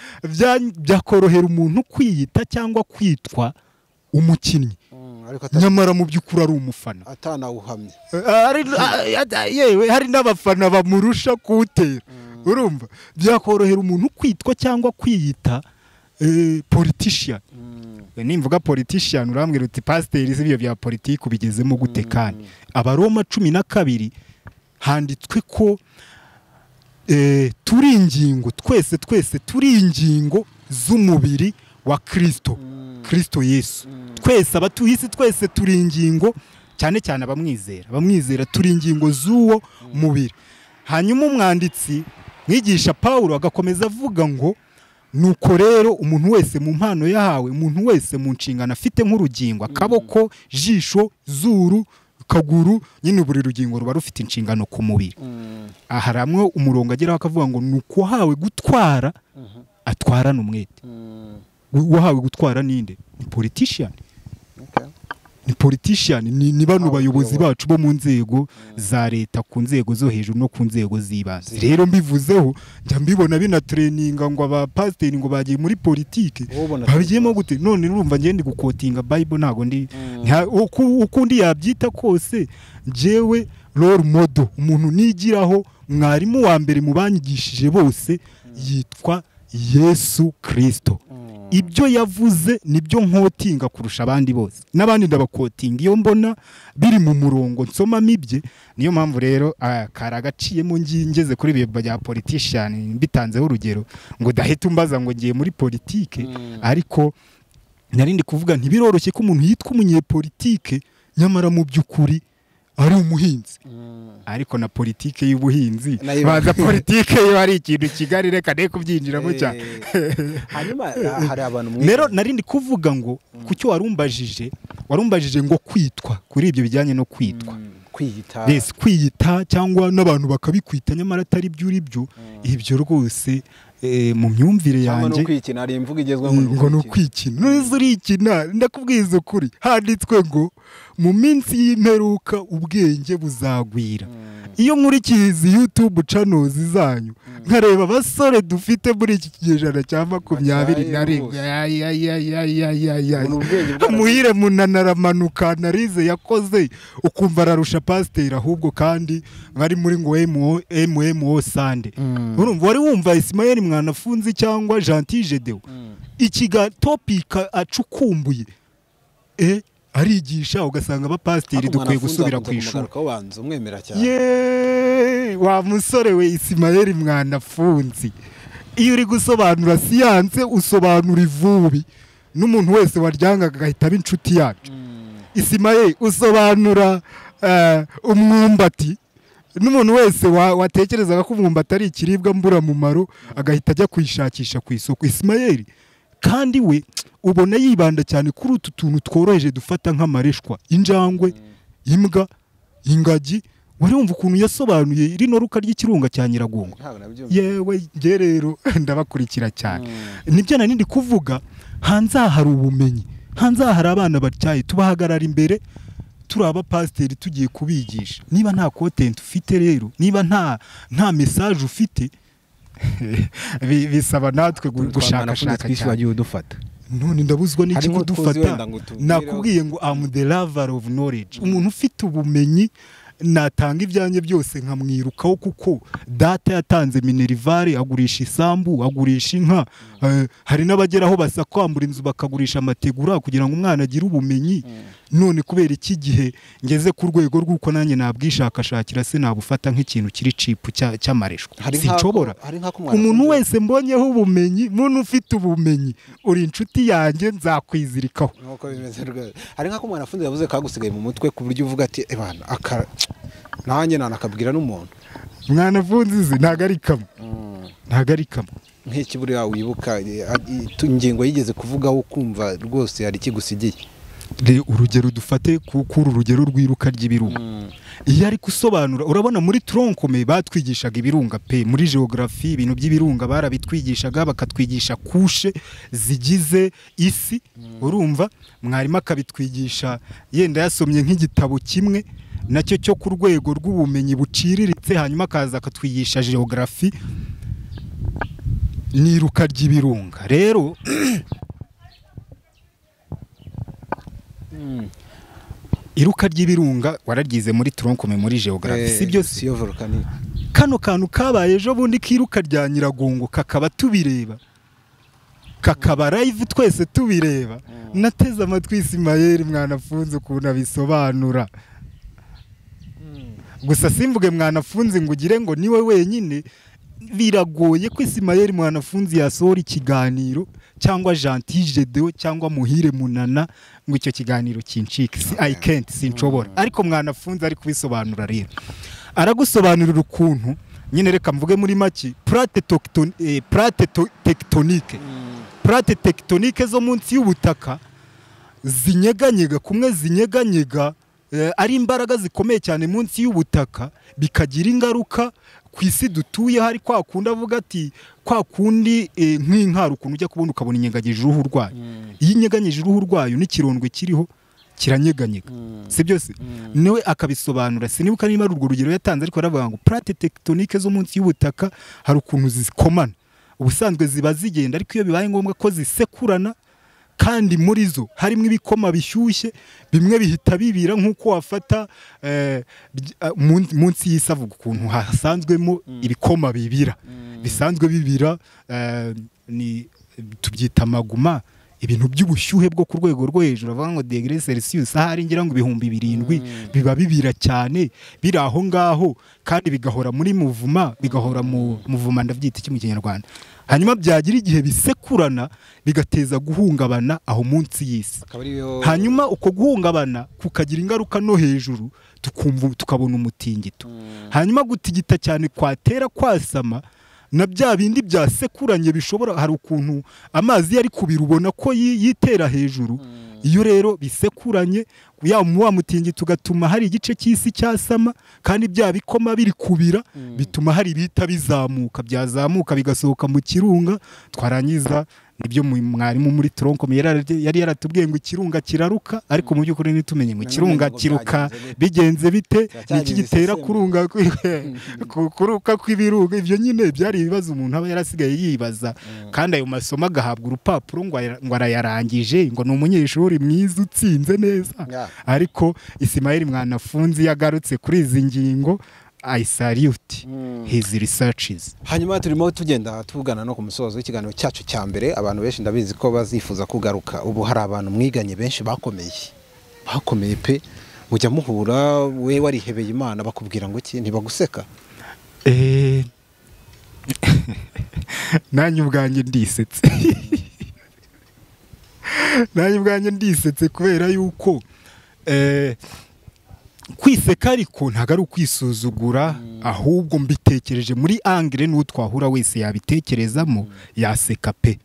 byakorohera umuntu kwiyita cyangwa kwitwa umukinnyi, nyamara mu by'ukuri ari umufana atanawuhamye. Yewe hari n'abafana bamurusha kuwutera. Urumva byakorohera umuntu kwitwa cyangwa kwiyita politician. Nimvuga politician urambwira uti pasiteri si ibyo bya politiki ubigezemo gute? Kandi Abaroma 12 handitswe ko turi ingingo, twese twese turi ingingo z'umubiri wa Kristo, Kristo Yesu. Twese abatuye isi twese turi ingingo, cyane cyane abamwizera turi ingingo z'uwo mubiri. Hanyuma umwanditsi mwigisha Paulo agakomeza avuga ngo nuko rero umuntu wese mu mpano yahawe, umuntu wese mu nshingano afite nk'urugingo, akaboko, jisho, zuru, kaguru, nyine buri rugingo ruba rufite inshingano ku mubiri. Aha ramwe umurongo ageraho akavuga ngo nuko wahawe gutwara atwarana umwete. Wahawe gutwara ninde? Ni politician. Ni politician, ni bano bayobozi bacu bo mu nzego za leta, ku nzego zo hejuru no ku nzego z'ibanze. Rero mbivuzeho njya mbibona bina traininga ngo aba pasiteri ngo bagiye muri politike, babigiyemo gute? None urumva ngiye ndi gukotinga Bible, ntago ndi ukundi yabyita kose. Jewe role model, umuntu nigiraho, mwarimu wa mbere mu banyigishije bose yitwa Yesu Kristo. Ibyo yavuze nibyo nkotinga kurusha abandi bose, n'abandi ndabakotinga iyo mbona biri mu murongo nsoma mibye. Niyo mpamvu rero karagaciyemo ngeze kuri ibyo bya politician, mbitanzeho urugero ngo dahita umbaza ngo ngiye muri politike, ariko narindi kuvuga ntibiroroshye ko umuntu yitwa umunyepolitike nyamara mu by'ukuri ari umuhinzi. Ariko na politike y'ubuhinzi baza politike yo ari ikintu kigari, reka ne kubyinjiramo cyane. Hanyuma hari abantu rero narindi kuvuga ngo kucyo warumbajije ngo kwitwa, kuri ibyo bijyanye no kwitwa, kwiyita, yes, kwiyita cyangwa n'abantu bakabikwita nyamara atari byo uri byo. Ibyo rwose mu myumvire yanjye no ari imvugo igezweho ngo no kwikina. None urikina, ndakubwiza ukuri, handitswe ngo mu minsi y'imperuka ubwenge buzagwira. Iyo nkurikiye izi YouTube channels zanyu nkareba abasore dufite muri iki kinyejana cya 21, muhire munanaramanuka narize yakoze ukumva ararusha pasiteri ahubwo, kandi bari muri ngo MMO Sande. Urumva wari wumva Ismael Mwanafunzi cyangwa Gentil Gedeon ikiga topic acukumbuye arigisha, ugasanga abapasiteri dukwiye gusubira ku ishuri. Ye wa musore we Ismael Mwanafunzi, iyo uri gusobanura siyanse usobanura ivubi, n'umuntu wese waryangaga agahita aba inshuti yacu. Ismael usobanura umwumbati, n'umuntu wese watekerezaga ko umwumbati ari ikiribwa mburamumaro agahita ajya kuyishakisha ku isoko. Ismael kandi we ubona yibanda cyane kuri utu tuntu tworoheje dufata nk'amareshwa, injangwe, imbwa, ingagi. Wari wumva ukuntu yasobanuye rino ruka ry'ikirunga cya Nyiragongo? Yewe nge rero ndabakurikira cyane. Nibyo nari ndi kuvuga, hanze hari ubumenyi, hanze hari abana batyaye, tubahagarara imbere turi abapasiteri tugiye kubigisha. Niba nta content ufite rero, niba nta message ufite, bisaba natwe gushakashaka cyane. None ndabuzwa n'iki kudufata? Nakubwiye ngo I'm the lover of knowledge. Umuntu ufite ubumenyi Natanga ibyanjye byose nkamwirukaho, kuko data yatanze minerivare, agurisha isambu, agurisha inka. Hari n'abageraho basa kwambura inzu bakagurisha amategura kugira ngo umwana agire ubumenyi. None kubera iki gihe ngeze ku rwego rw'uko nanjye nabwishakashakira, se nabufata nk'ikintu kiri cipu cy'amareshwa? Sinshobora. Umuntu wese mbonyeho ubumenyi, muntu ufite ubumenyi, uri inshuti yanjye, nzakwizirikaho. Hari nk'ako mwanafunzi yavuze kagusigaye mu mutwe ku buryo uvuga ati ebana aka nanjye nanakabwira n'umuntu? Mwanafunzi ntago ari kamwe, ntago ari kamwe. Nk'iki buriya wibuka ingingo yigeze kuvugaho ukumva rwose hari ikigusigiye? Urugero dufate kuri urugero rw'iruka ry'ibirunga. Iyo ari gusobanura, urabona muri tronc commun batwigishaga ibirunga pe, muri geography ibintu by'ibirunga barabitwigishaga, bakatwigisha couche zigize isi. Urumva mwarimu akabitwigisha yenda yasomye nk'igitabo kimwe nacyo cyo ku rwego rw'ubumenyi buciriritse, hanyuma akaza akatwigisha geography n'iruka ry'ibirunga. Rero iruka ry'ibirunga wararyize muri tronc commun muri geography, si byo? Si volcanique. Kano kantu kabaye ejo bundi kiruka rya Nyiragongo kakaba tubireba, kakaba live twese tubireba. Nateze amatwi Ismael mwanafunze ukuntu abisobanura. Gusa simvuge mwanafunze ngo ugire ngo niwe wenyine, biragoye ko Ismael mwanafunzi yasohora ikiganiro cyangwa Gentil Gedeo cyangwa Muhire Munana ngo icyo kiganiro kincike. I can't, sinshobora. Ariko mwanafunzi ari kubisobanura rero, aragusobanurira ukuntu nyine, reka mvuge muri make, plate tectonique, plate tectonique zo munsi y'ubutaka zinyeganyega, kumwe zinyeganyega ari imbaraga zikomeye cyane munsi y'ubutaka, bikagira ingaruka ku isi dutuye. Hari kwa kundi avuga ati kwa kundi nk'inkara ukuntu ujya kubona ukabona inyeganyije uruhu rwayo. Iyo inyeganyije uruhu rwayo n'ikirondwe kiriho kiranyeganyega, si byose? Niwe akabisobanura, sinibuka niba ari urwo rugero yatanze, ariko aravuga ngo plate tectonique zo munsi y'ubutaka hari ukuntu zikomana, ubusanzwe ziba zigenda, ariko iyo bibaye ngombwa ko zisekurana kandi muri zo harimo ibikoma bishyushye bimwe bihita bibira, nk'uko wafata munsi y'isi avuga ukuntu hasanzwemo ibikoma bibira, bisanzwe bibira, ni tubyita maguma, ibintu by'ubushyuhe bwo ku rwego rwo hejuru, avuga ngo degree Celsius ahari ngira ngo 7000 biba bibira cyane, biri aho ngaho kandi bigahora muri muvuma, bigahora mu muvuma, ndabyita iki mu Kinyarwanda. Hanyuma byagira igihe bisekurana bigateza guhungabana aho munsi y'isi. Hanyuma uko guhungabana kukagira ingaruka no hejuru, tukumva tukabona umutingito. Hanyuma gutigita cyane kwatera kwasama na bya bindi byasekuranye bishobora, hari ukuntu amazi yari kubira ubona ko yitera hejuru. Iyo rero bisekuranye ya wa mutingito ugatuma hari igice cy'isi cyasama, kandi bya bikoma biri kubira bituma hari bita bizamuka, byazamuka bigasohoka mu kirunga. Twarangiza nibyo mwarimu muri tronc commun yari yaratubwiye ngo ikirunga kiraruka, ariko mu by'ukuri ntitumenye ngo ikirunga kiruka bigenze bite, niki gitera kurunga kuruka kw'ibirunga. Ibyo nyine byari ibibazo umuntu aba yarasigaye yibaza, kandi ayo masomo agahabwa urupapuro ngo arayarangije, ngo ni umunyeshuri mwiza utsinze neza. Ariko Ismael mwanafunzi yagarutse kuri izi ngingo, I salute his researches. Hanyuma turimo tugenda tuvugana no ku musozo w'ikiganiro cyacu cya mbere. Abantu benshi ndabizi ko bazifuza kugaruka. Ubu hari abantu mwiganye benshi bakomeye pe, mujya muhura, we warihebeye Imana, bakubwira ngo iki? Ntibaguseka? Nanjye ubwanjye ndisetse. Nanjye ubwanjye ndisetse kubera yuko kwiseka ariko ntago ari ukwisuzugura, ahubwo mbitekereje muri angle n'utwahura wese yabitekerezamo yaseka pe,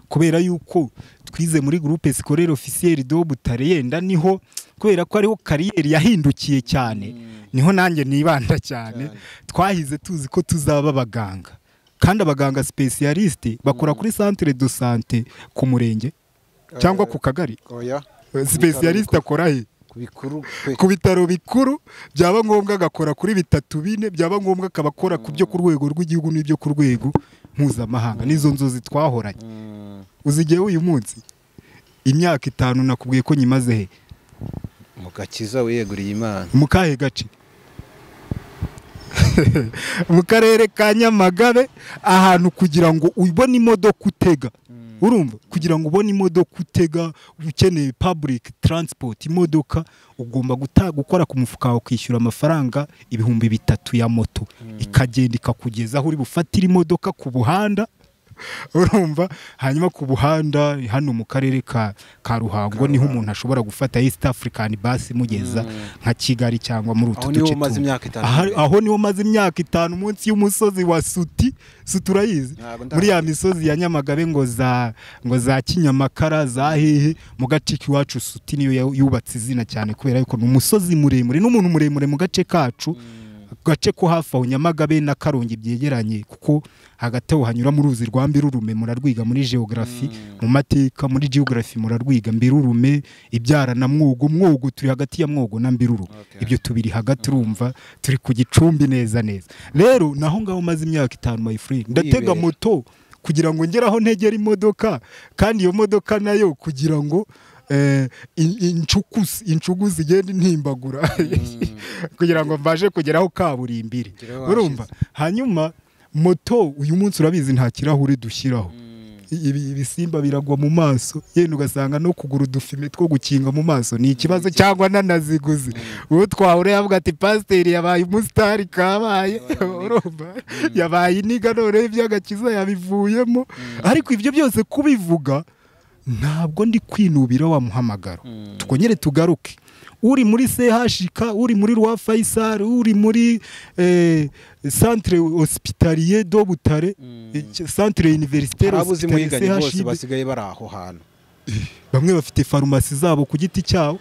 kubera yuko twize muri groupe scolaire officielle de Butare, yenda niho kubera ko ariho kariyeri yahindukiye cyane, niho nanjye nibanda cyane. Twahize tuzi ko tuzaba abaganga, kandi abaganga spécialiste bakora kuri centre de santé ku murenge cyangwa ku kagari. Spécialiste akora he? Ku bitaro bikuru, byaba ngombwa agakora kuri 3 4, byaba ngombwa akabakora ku byo ku rwego rw'igihugu n'ibyo ku rwego mpuzamahanga. Nizo nzozi twahoranye. Uzigiye uyu munsi imyaka 5 nakubwiye ko nyimaze he? Mu gakiza wiyeguriye Imana. Mu kahe gace? Mu karere ka Nyamagabe, ahantu kugira ngo ubone imodoka utega, urumva, kugira ngo ubone imodoka utega ukeneye public transport, imodoka ugomba gukora ku mufuka wawe ukishyura amafaranga 3000 ya moto, ikagenda ikakugeza aho uri bufatire imodoka ku buhanda, urumva. Hanyuma ku buhanda hano mu karere ka Ruhango niho umuntu ashobora gufata East African bus imugeza nka Kigali cyangwa muri utu duce. Aho niho maze imyaka 5 munsi y'umusozi wa Suti. Suti urayizi? Muri ya misozi ya Nyamagabe ngo za Kinyamakara za hehe, mu gace k'iwacu Suti niyo yubatse izina cyane kubera yuko ni umusozi muremure n'umuntu muremure mu gace kacu, gace ko hafi aho Nyamagabe na Karongi byegeranye, kuko hagati aho hanyura mu ruzi rwa Mbirurume, murarwiga muri geography, mu mateka muri geography murarwiga Mbirurume ibyara na Mwogo. Mwogo turi hagati ya Mwogo na Mbirurume, ibyo tubiri hagati, urumva turi ku gicumbi neza neza. Rero naho ngaho maze imyaka 5 my friend, ndatega moto kugira ngo ngere aho ntegera imodoka, kandi iyo modoka nayo kugira ngo incugu zigenda intimbagura kugira ngo mbaje kugeraho kaburimbo, urumva. Hanyuma moto uyu munsi urabizi nta kirahure dushyiraho, ibisimba biragwa mu maso, yenda ugasanga no kugura udufime two gukinga mu maso ni ikibazo, cyangwa nanaziguze. Uwo twahura yavuga ati pasiteri yabaye umusitari kabaye, urumva, yabaye iniga none iby'agakiza yabivuyemo. Ariko ibyo byose kubivuga ntabwo ndi kwinubira wa muhamagaro. Twongere tugaruke, uri muri CHK, uri muri Roi Faisal, uri muri Centre Hospitalier de Butare, Centre Universitaire Hospitalier bose basigaye bari aho hantu. Bamwe bafite farumasi zabo ku giti cyabo,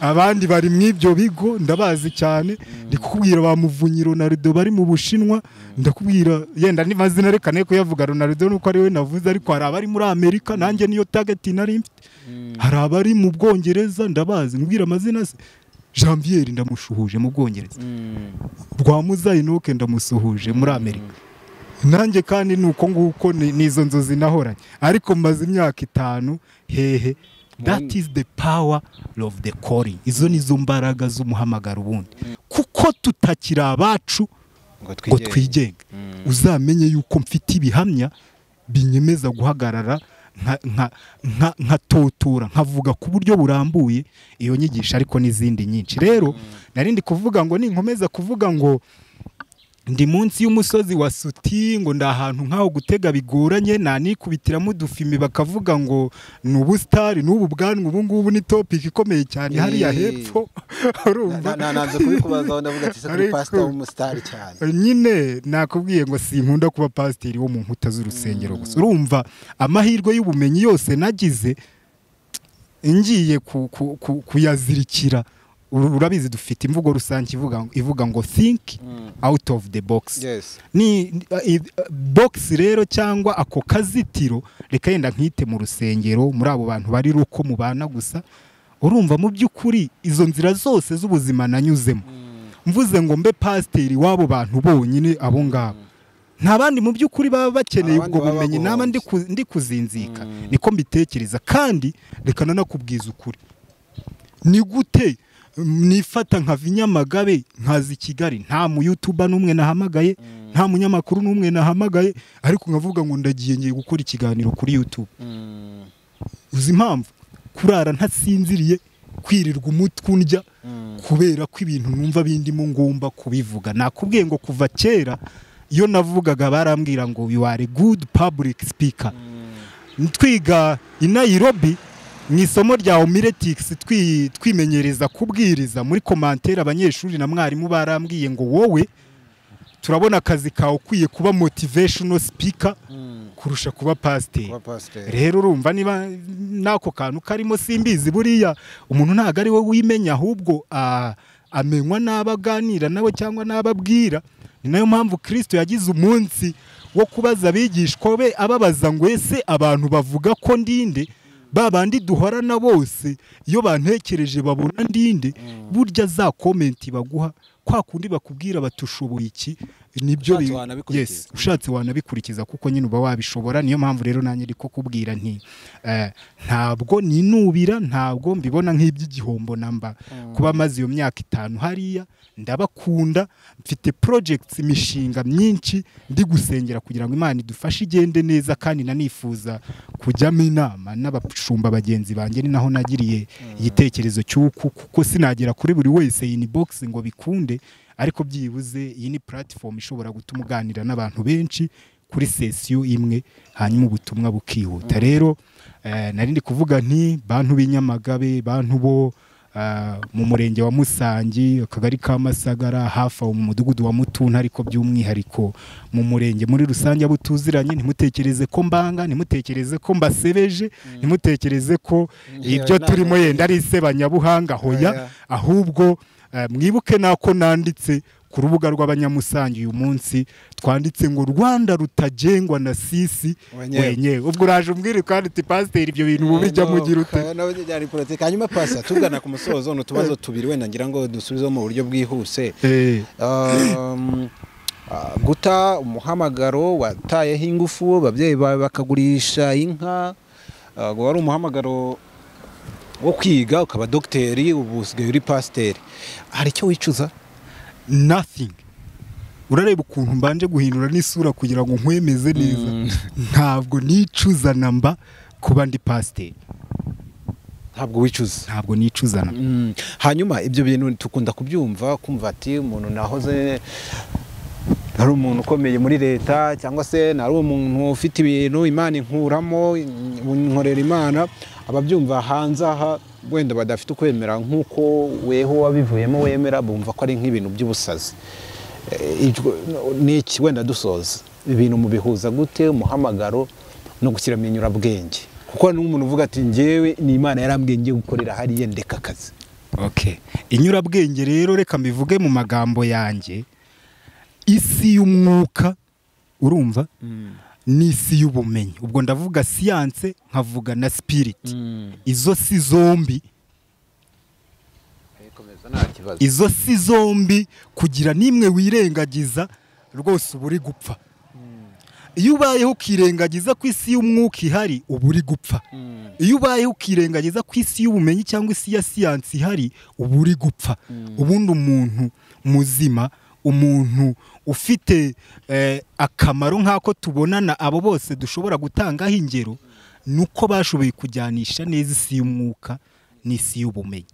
abandi bari mu ibyo bigo ndabazi cyane. Ndikubwira ba Muvunyi Ronaldo bari mu Bushinwa, ndakubwira yenda n'amazina reka ne kuyavuga Ronaldo nuko ari we navuze, ariko hari abari muri Amerika, nanjye niyo target nari mfite. Hari abari mu Bwongereza ndabazi, mbwira amazina se. Janvier ndamushuhuje mu Bwongereza, Rwamuza Enoke ndamusuhuje muri Amerika. Nanjye kandi nuko nguko nizo nzozi nahoranye, ariko maze imyaka 5 hehe. That is the power of the calling. Izo nizo mbaraga z'umuhamagaro ubundi, kuko tutakiri abacu ngo twigenge. Uzamenye yuko mfite ibihamya binyemeza guhagarara nka totora, nkavuga ku buryo burambuye iyo nyigisho, ariko n'izindi nyinshi. Rero narindi kuvuga ngo ninkomeza kuvuga ngo ndi munsi y'umusozi wa Suti, ngo ndahantu nkaho gutega bigoranye, nanikubitiramo udufimi bakavuga ngo ni ubusitari n'ubu bwanwa, ubu ngubu ni topic ikomeye cyane hariya hepfo, urumva. Nanze kubikubaza ndavuga ati se kuri pastor w'umusitari cyane. Nyine nakubwiye ngo sinkunda kuba pasiteri wo mu nkuta z'urusengero gusa, urumva amahirwe y'ubumenyi yose nagize ngiye kuyazirikira. Urabizi dufite imvugo rusange ivuga ngo think out of the box. Ni box rero cyangwa ako kazitiro, reka yenda nkite mu rusengero muri abo bantu bari ruko mubana gusa, urumva mu by'ukuri izo nzira zose z'ubuzima nanyuzemo, mvuze ngo mbe pasiteri w'abo bantu bonyine abo ngabo, nta bandi mu by'ukuri baba bakeneye ubwo bumenyi, naba ndi kuzinzika, niko mbitekereza. Kandi reka nanakubwiza ukuri, ni gute nifata nka Nyamagabe nkaza Kigali, nta mu YouTuber n'umwe nahamagaye, nta munyamakuru n'umwe nahamagaye, ariko nkavuga ngo ndagiye ngiye gukora ikiganiro kuri YouTube. Uzi impamvu? Kurara ntasinziriye, kwirirwa umutwe undya, kubera ko ibintu numva bindimo ngomba kubivuga. Nakubwiye ngo kuva kera iyo navugaga barambwira ngo you are a good public speaker. Twiga i Nairobi mu isomo rya homiletics, twimenyereza kubwiriza, muri commentaire abanyeshuri na mwarimu barambwiye ngo wowe turabona akazi kawe ukwiye kuba motivational speaker kurusha kuba pasiteri. Rero urumva niba nako kantu karimo simbizi, buriya umuntu ntago ari we wimenya, ahubwo amenywa n'abaganira nawe cyangwa n'ababwira. Ni nayo mpamvu Kristo yagize umunsi wo kubaza abigishwa be, ababaza ngo ese abantu bavuga ko ndinde? Babandi duhorana bose iyo bantekereje babona ndinde? Burya za comment baguha kwa kundi bakubwira batushoboye iki, Nibyo, yes, ushatse wanabikurikiza kuko nyine uba wabishobora. Niyo mpamvu rero nanjye ndiko kubwira nti ntabwo ninubira, ntabwo mbibona nk'iby'igihombo namba kuba maze iyo myaka 5 hariya. Ndabakunda, mfite projects, imishinga myinshi ndi gusengera kugira ngo Imana idufashe igende neza, kandi nanifuza kujyamo inama n'abashumba bagenzi banjye. Ni naho nagiriye igitekerezo cy'uku, kuko sinagera kuri buri wese inbox ngo bikunde, ariko byibuze iyi ni platform ishobora gutuma uganira n'abantu benshi kuri sesiyo imwe, hanyuma ubutumwa bukihuta. Rero nari ndi kuvuga nti bantu b'inyamagabe, bantu bo mu murenge wa Musangi, akagari ka Masagara, hafi aho mu mudugudu wa Mutuntu, ariko by'umwihariko mu murenge muri rusange abo tuziranye, ntimutekereze ko mbanga, ntimutekereze ko mbasebeje, ntimutekereze ko ibyo turimo yenda ari isebanyabuhanga, hoya, ahubwo mwibuke nako nanditse ku rubuga rw'abanyamusangi uyu munsi, twanditse ngo Rwanda rutagengwa na sisi wenyewe. Ubwo uraje umbwire kandi uti pasiteri ibyo bintu mubijya mugira ute? Byari politiki. Hanyuma pasa tugana ku musozo, n'utubazo tubiri wenda ngira ngo dusubize mu buryo bwihuse. Guta umuhamagaro watayeho ingufu, ababyeyi bawe bakagurisha inka, wari umuhamagaro wo kwiga ukaba dogiteri, ubu usigaye uri pasiteri, hari icyo wicuza? Nothing. Urareba ukuntu mbanje guhindura n'isura kugira ngo nkwemeze neza. Ntabwo nicuza namba kuba ndi pasiteri. Ntabwo wicuza? Ntabwo nicuza namba. Hanyuma ibyo bintu tukunda kubyumva, kumva ati umuntu nahoze nari umuntu ukomeye muri leta, cyangwa se nari umuntu ufite ibintu Imana inkuramo, nkorera Imana. Ababyumva hanze aha wenda badafite ukwemera nk'uko weho wabivuyemo wemera, bumva ko ari nk'ibintu by'ubusazi. N'iki wenda dusoza ibintu mubihuza gute, umuhamagaro no gushyiramo inyurabwenge? Kuko n'umuntu uvuga ati njyewe ni Imana yarambwiye ngiye gukorera hariya ndeka akazi. Okay, inyurabwenge rero reka mbivuge mu magambo yanjye. Isi y'umwuka, urumva, n'isi y'ubumenyi. Ubwo ndavuga siyanse nkavuga na spirit. Izo si zombi, izo si zombi kugira nimwe wirengagiza rwose uba uri gupfa. Iyo ubayeho ukirengagiza ku isi y'umwuka ihari, uba uri gupfa. Iyo ubayeho ukirengagiza ku isi y'ubumenyi cyangwa isi ya siyansi ihari, uba uri gupfa. Ubundi umuntu muzima, umuntu ufite akamaro nk'ako tubonana abo bose dushobora gutangaho ingero, nuko bashoboye kujyanisha neza isi y'umwuka n'isi y'ubumenyi.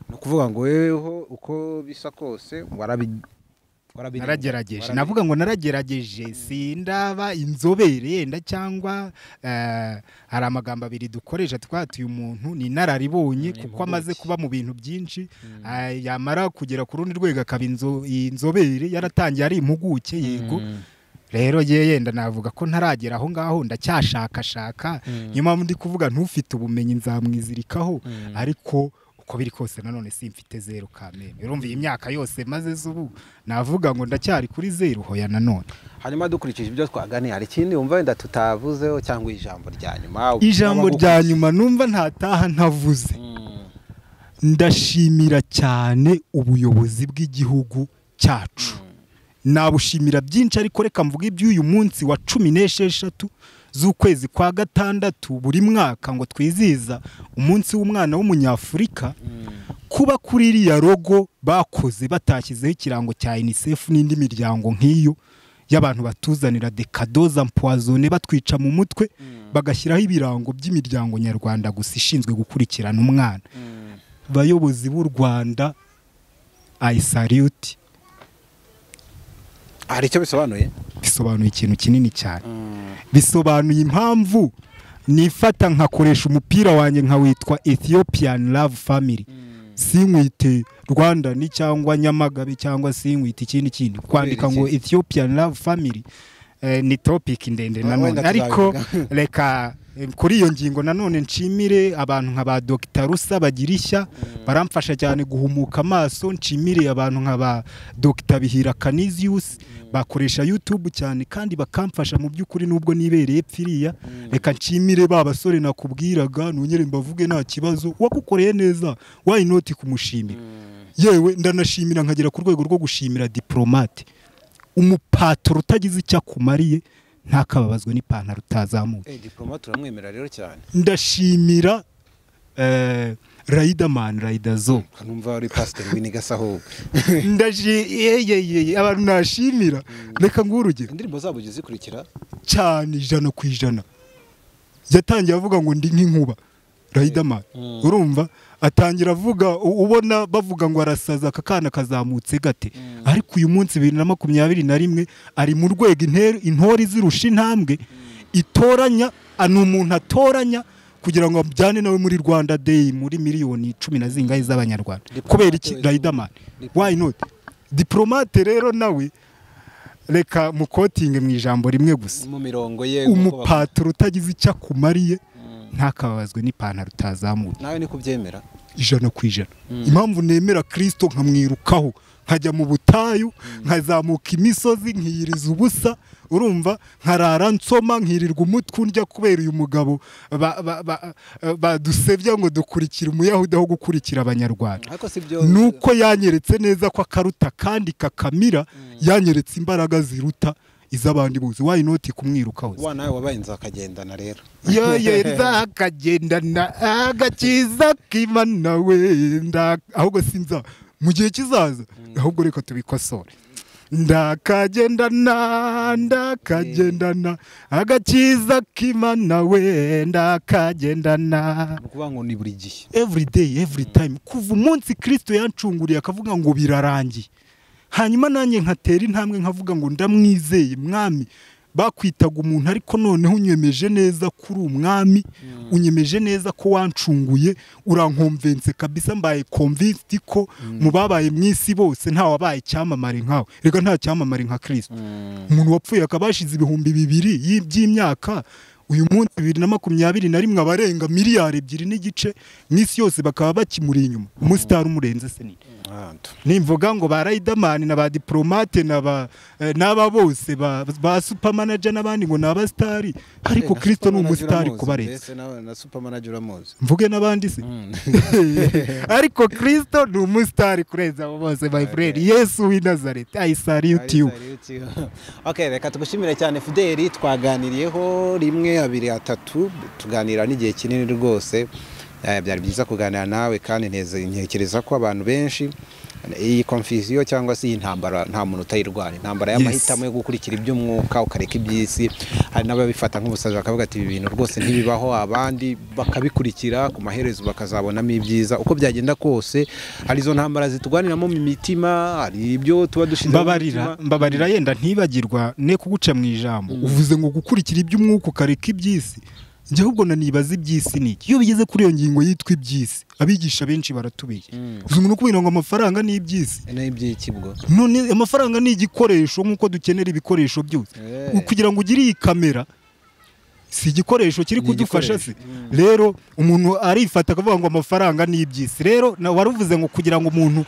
Ni ukuvuga ngo weho uko bisa kose naragerageje, navuga ngo naragerageje, sindaba inzobere yenda, cyangwa hari amagambo abiri dukoresha twatuye umuntu ni inararibonye, kuko amaze kuba mu bintu byinshi, yamara kugera ku rundi rwego akaba inzobere, yaratangiye ari impuguke. Yego rero yenda navuga ko ntaragera aho ngaho, ndacyashakashaka. Niyo mpamvu ndi kuvuga ntufite ubumenyi nzamwizirikaho, ariko uko biri kose nanone simfite zero kameme. Urumva iyi myaka yose maze zubu navuga ngo ndacyari kuri zero, hoya nanone. Hanyuma dukurikije ibyo twaganiye, hari ikindi wumva wenda tutavuzeho cyangwa ijambo rya nyuma? Ijambo rya nyuma numva ntataha ntavuze, ndashimira cyane ubuyobozi bw'igihugu cyacu. Nabushimira byinshi, ariko reka mvuge iby'uyu munsi wa 16 z'ukwezi kwa 6 buri mwaka ngo twizihiza umunsi w'umwana w'umunyafurika. Kuba kuri iriya logo bakoze batashyizeho ikirango cya UNICEF n'indi miryango nk'iyo y'abantu batuzanira dekadoza mpoisonné batwica mu mutwe, bagashyiraho ibirango by'imiryango nyarwanda gusa ishinzwe gukurikirana umwana. Bayobozi b'u Rwanda, I salute. Hari icyo bisobanuye? Bisobanuye ikintu kinini cyane. Bisobanuye impamvu nifata nkakoresha umupira wanjye nkawitwa Ethiopian Love Family, sinkwite Rwanda ni cyangwa Nyamagabe cyangwa sinkwite ikindi kintu. Kwandika ngo Ethiopian Love Family ni topic ndende nanone, ariko reka kuri iyo ngingo nanone nshimire abantu nka ba Dr. Rusa Bagirishya, baramfasha cyane guhumuka amaso. Nshimire abantu nka ba Dr. Bihira Canisius, bakoresha YouTube cyane kandi bakamfasha mu by'ukuri nubwo nibereye pfiriya. Reka nshimire ba basore nakubwiraga, nongere mbavuge nta kibazo, wagukoreye neza why not kumushimira. Yewe ndanashimira nkagera ku rwego rwo gushimira diplomate. Umupatoro utagize icyo akumariye ntakababazwe n'ipantaro utazamuye. Diplomate uramwemera rero cyane. Ndashimira Riderman, Riderzo. Numva ari pastor w'inigasa ahubwo. Ndashi abantu nashimira. Reka nguhe urugero. Indirimbo zabo zikurikira cyane 100%. Yatangiye avuga ngo ndi nk'inkuba Riderman. Urumva atangira avuga, ubona bavuga ngo arasaza aka kana kazamutse gate. Ariko uyu munsi 2021 ari mu rwego intore zirusha intambwe itoranya, ni umuntu atoranya kugira ngo ajyane nawe muri Rwanda Day muri miliyoni 10 na zingahe z'abanyarwanda. Kubera iki Riderman? Why not? Diplomate rero nawe reka mukotinge mu ijambo rimwe gusa, mu mirongo ye, umupatoro utagize icyo akumariye ntakababazwe n'ipantaro utazamuye. Nawe ni kubyemera 100%. Impamvu nemera Kristo nkamwirukaho, nkajya mu butayu, nkazamuka imisozi, nkiyiriza ubusa, urumva nkarara nsoma, nkirirwa umutwe undya kubera uyu mugabo badusebya ngo dukurikira umuyahudi aho gukurikira abanyarwanda. Nuko yanyeretse neza ko akaruta kandi kakamira, yanyeretse imbaraga ziruta iz'abandi bose. Why not kumwirukaho? Wa nawe wabaye nzakagendana rero. Yoye nzakagendana agakiza k'Imana wenda, ahubwo sinza mu gihe kizaza, ahubwo reka tubikosore. Ndakagendana, ndakagendana agakiza k'Imana we, ndakagendana. Ukuvuga ngo ni buri gihe, every day, every time. Kuva umunsi Kristo yancunguriye akavuga ngo birarangiye, hanyuma nanjye nkatera intambwe nkavuga ngo ndamwizeye mwami. Bakwitaga umuntu ariko noneho unyemeje neza kuri umwami, unyemeje neza ko wancunguye, urankonvense kabisa, mbaye convinced ko mu babaye mwisi bose nta wabaye cyamamare nkawe. Reka nta cyamamare nka Kristo. Umuntu wapfuye akabashize 2000 by'imyaka, uyu munsi 2021 abarenga miliyari 2.5 mwisi yose bakaba bakimuri inyuma. Umusitari umurenze se ni nimvuga ngo ba Riderman na ba Diplomate na n'aba bose ba super manager n'abandi ngo naba star, ariko Kristo ni umusitari kubarenza. Na super manager uramuzi, mvuge n'abandi se. Ariko Kristo ni umusitari kurenza abo bose, my friend. Yesu w'i Nazareth, I salute you. Okay, reka tugushimire cyane Fideli, twaganiriyeho 1 2 3, tuganira n'igihe kinini rwose. Byari byiza kuganira nawe kandi ntekereza ko abantu benshi iyi confusion cyangwa se iyi ntambara nta muntu utayirwana, intambara y'amahitamo yo gukurikira iby'umwuka ukareka iby'isi. Hari n'ababifata nk'ubusazi bakavuga ati ibi bintu rwose ntibibaho, abandi bakabikurikira ku maherezo bakazabonamo ibyiza. Uko byagenda kose hari izo ntambara zitugwaniramo mu mitima, hari ibyo tuba dushize. Mbabarira yenda ntibagirwa ne kuguca mu ijambo. Uvuze ngo gukurikira iby'umwuka ukareka iby'isi. Njye ahubwo nanibaza iby'isi niki. Iyo bigeze kuri iyo ngingo yitwa iby'isi, abigisha benshi baratubeye. Uzi umuntu kubwira ngo amafaranga ni iby'isi. N'iby'iki bwo? None amafaranga ni igikoresho nkuko dukenera ibikoresho byose. Kugira ngo ugire iyi kamera si igikoresho kiri kudufasha se. Rero umuntu arifata akavuga ngo amafaranga ni iby'isi. Rero waruvuze ngo kugira ngo umuntu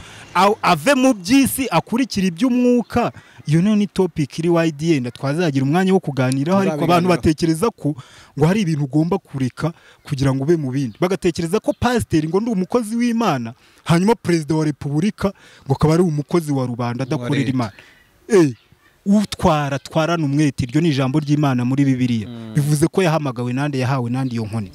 ave mu by'isi akurikira iby'umwuka, iyo nayo ni topic iri wide yenda twazagira umwanya wo kuganiraho. Ariko abantu batekereza ko ngo hari ibintu ugomba kureka kugira ngo ube mu bindi, bagatekereza ko pasiteri ngo ndi umukozi w'Imana, hanyuma perezida wa repubulika ngo akaba ari umukozi wa rubanda adakorera Imana. Utwara twarana umwete, iryo ni ijambo ry'Imana muri Bibiliya. Bivuze ko yahamagawe nande, yahawe nande iyo nkoni.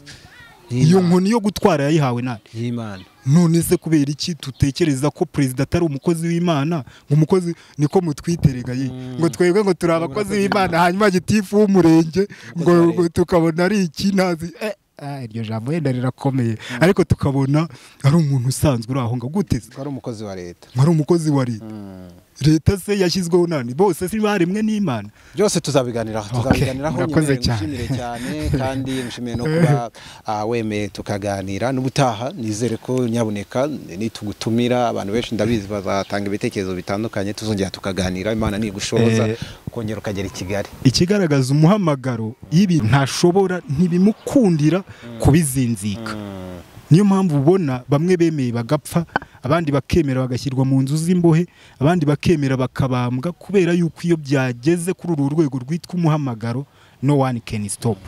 Iyo nkoni yo gutwara yayihawe nande? Y'Imana. None se kubera iki tutekereza ko perezida atari umukozi w'Imana? Ngo umukozi niko mutwiterega ye, ngo twebwe ngo turi abakozi b'Imana, hanyuma gitifu w'umurenge ngo tukabona ari iki ntazi. Iryo jambo yenda rirakomeye, ariko tukabona ari umuntu usanzwe uri aho ngo guteze ari umukozi wa leta. Ari umukozi wa leta. Leta se yashyizweho nani? Bose si baremwe n'Imana. Byose tuzabiganiraho, tuzabiganiraho. Nshimire cyane kandi nshimiye no kuba wemeye tukaganira. N'ubutaha nizere ko nyabuneka nitugutumira abantu benshi ndabizi bazatanga ibitekerezo bitandukanye, tuzongera tukaganira. Imana nigushoboza kongera ukagera i Kigali. Ikigaragaza umuhamagaro ibi ntashobora ntibimukundira kubizinzika. Niyo mpamvu ubona bamwe bemeye bagapfa, abandi bakemera bagashyirwa mu nzu z'imbohe, abandi bakemera bakabambwa, kubera yuko iyo byageze kuri uru rwego rwitwa umuhamagaro, no one can stop.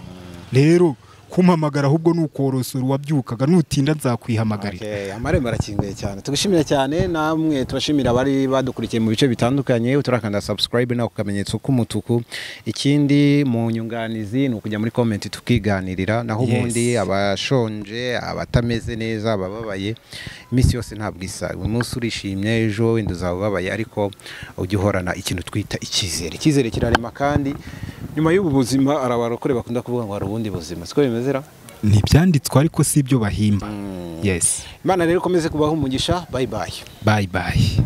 Rero Kumpamagara ahubwo ni ukorosora uwabyukaga, nutinda nzakwihamagarira. Okay, amarembo arakinguye cyane. Tugushimira cyane, namwe tubashimira abari badukurikiye mu bice bitandukanye. Turakanda subscribe nawe kukamenyetso k'umutuku. Ikindi mu nyunganizi ni ukujya muri comment tukiganirira, naho ubundi abashonje, abatameze neza, abababaye, iminsi yose ntabwo isa. Uyu munsi urishimye, ejo wenda uzaba ubabaye, ariko ujye uhorana ikintu twita icyizere. Icyizere kirarema, kandi nyuma y'ubu buzima hari abarokore bakunda kuvuga ngo hari ubundi buzima, siko bimeze ra? Ntibyanditswe ariko si ibyo bahimba. Yes. Imana rero ikomeze kubaha umugisha. Bye bye. Bye bye.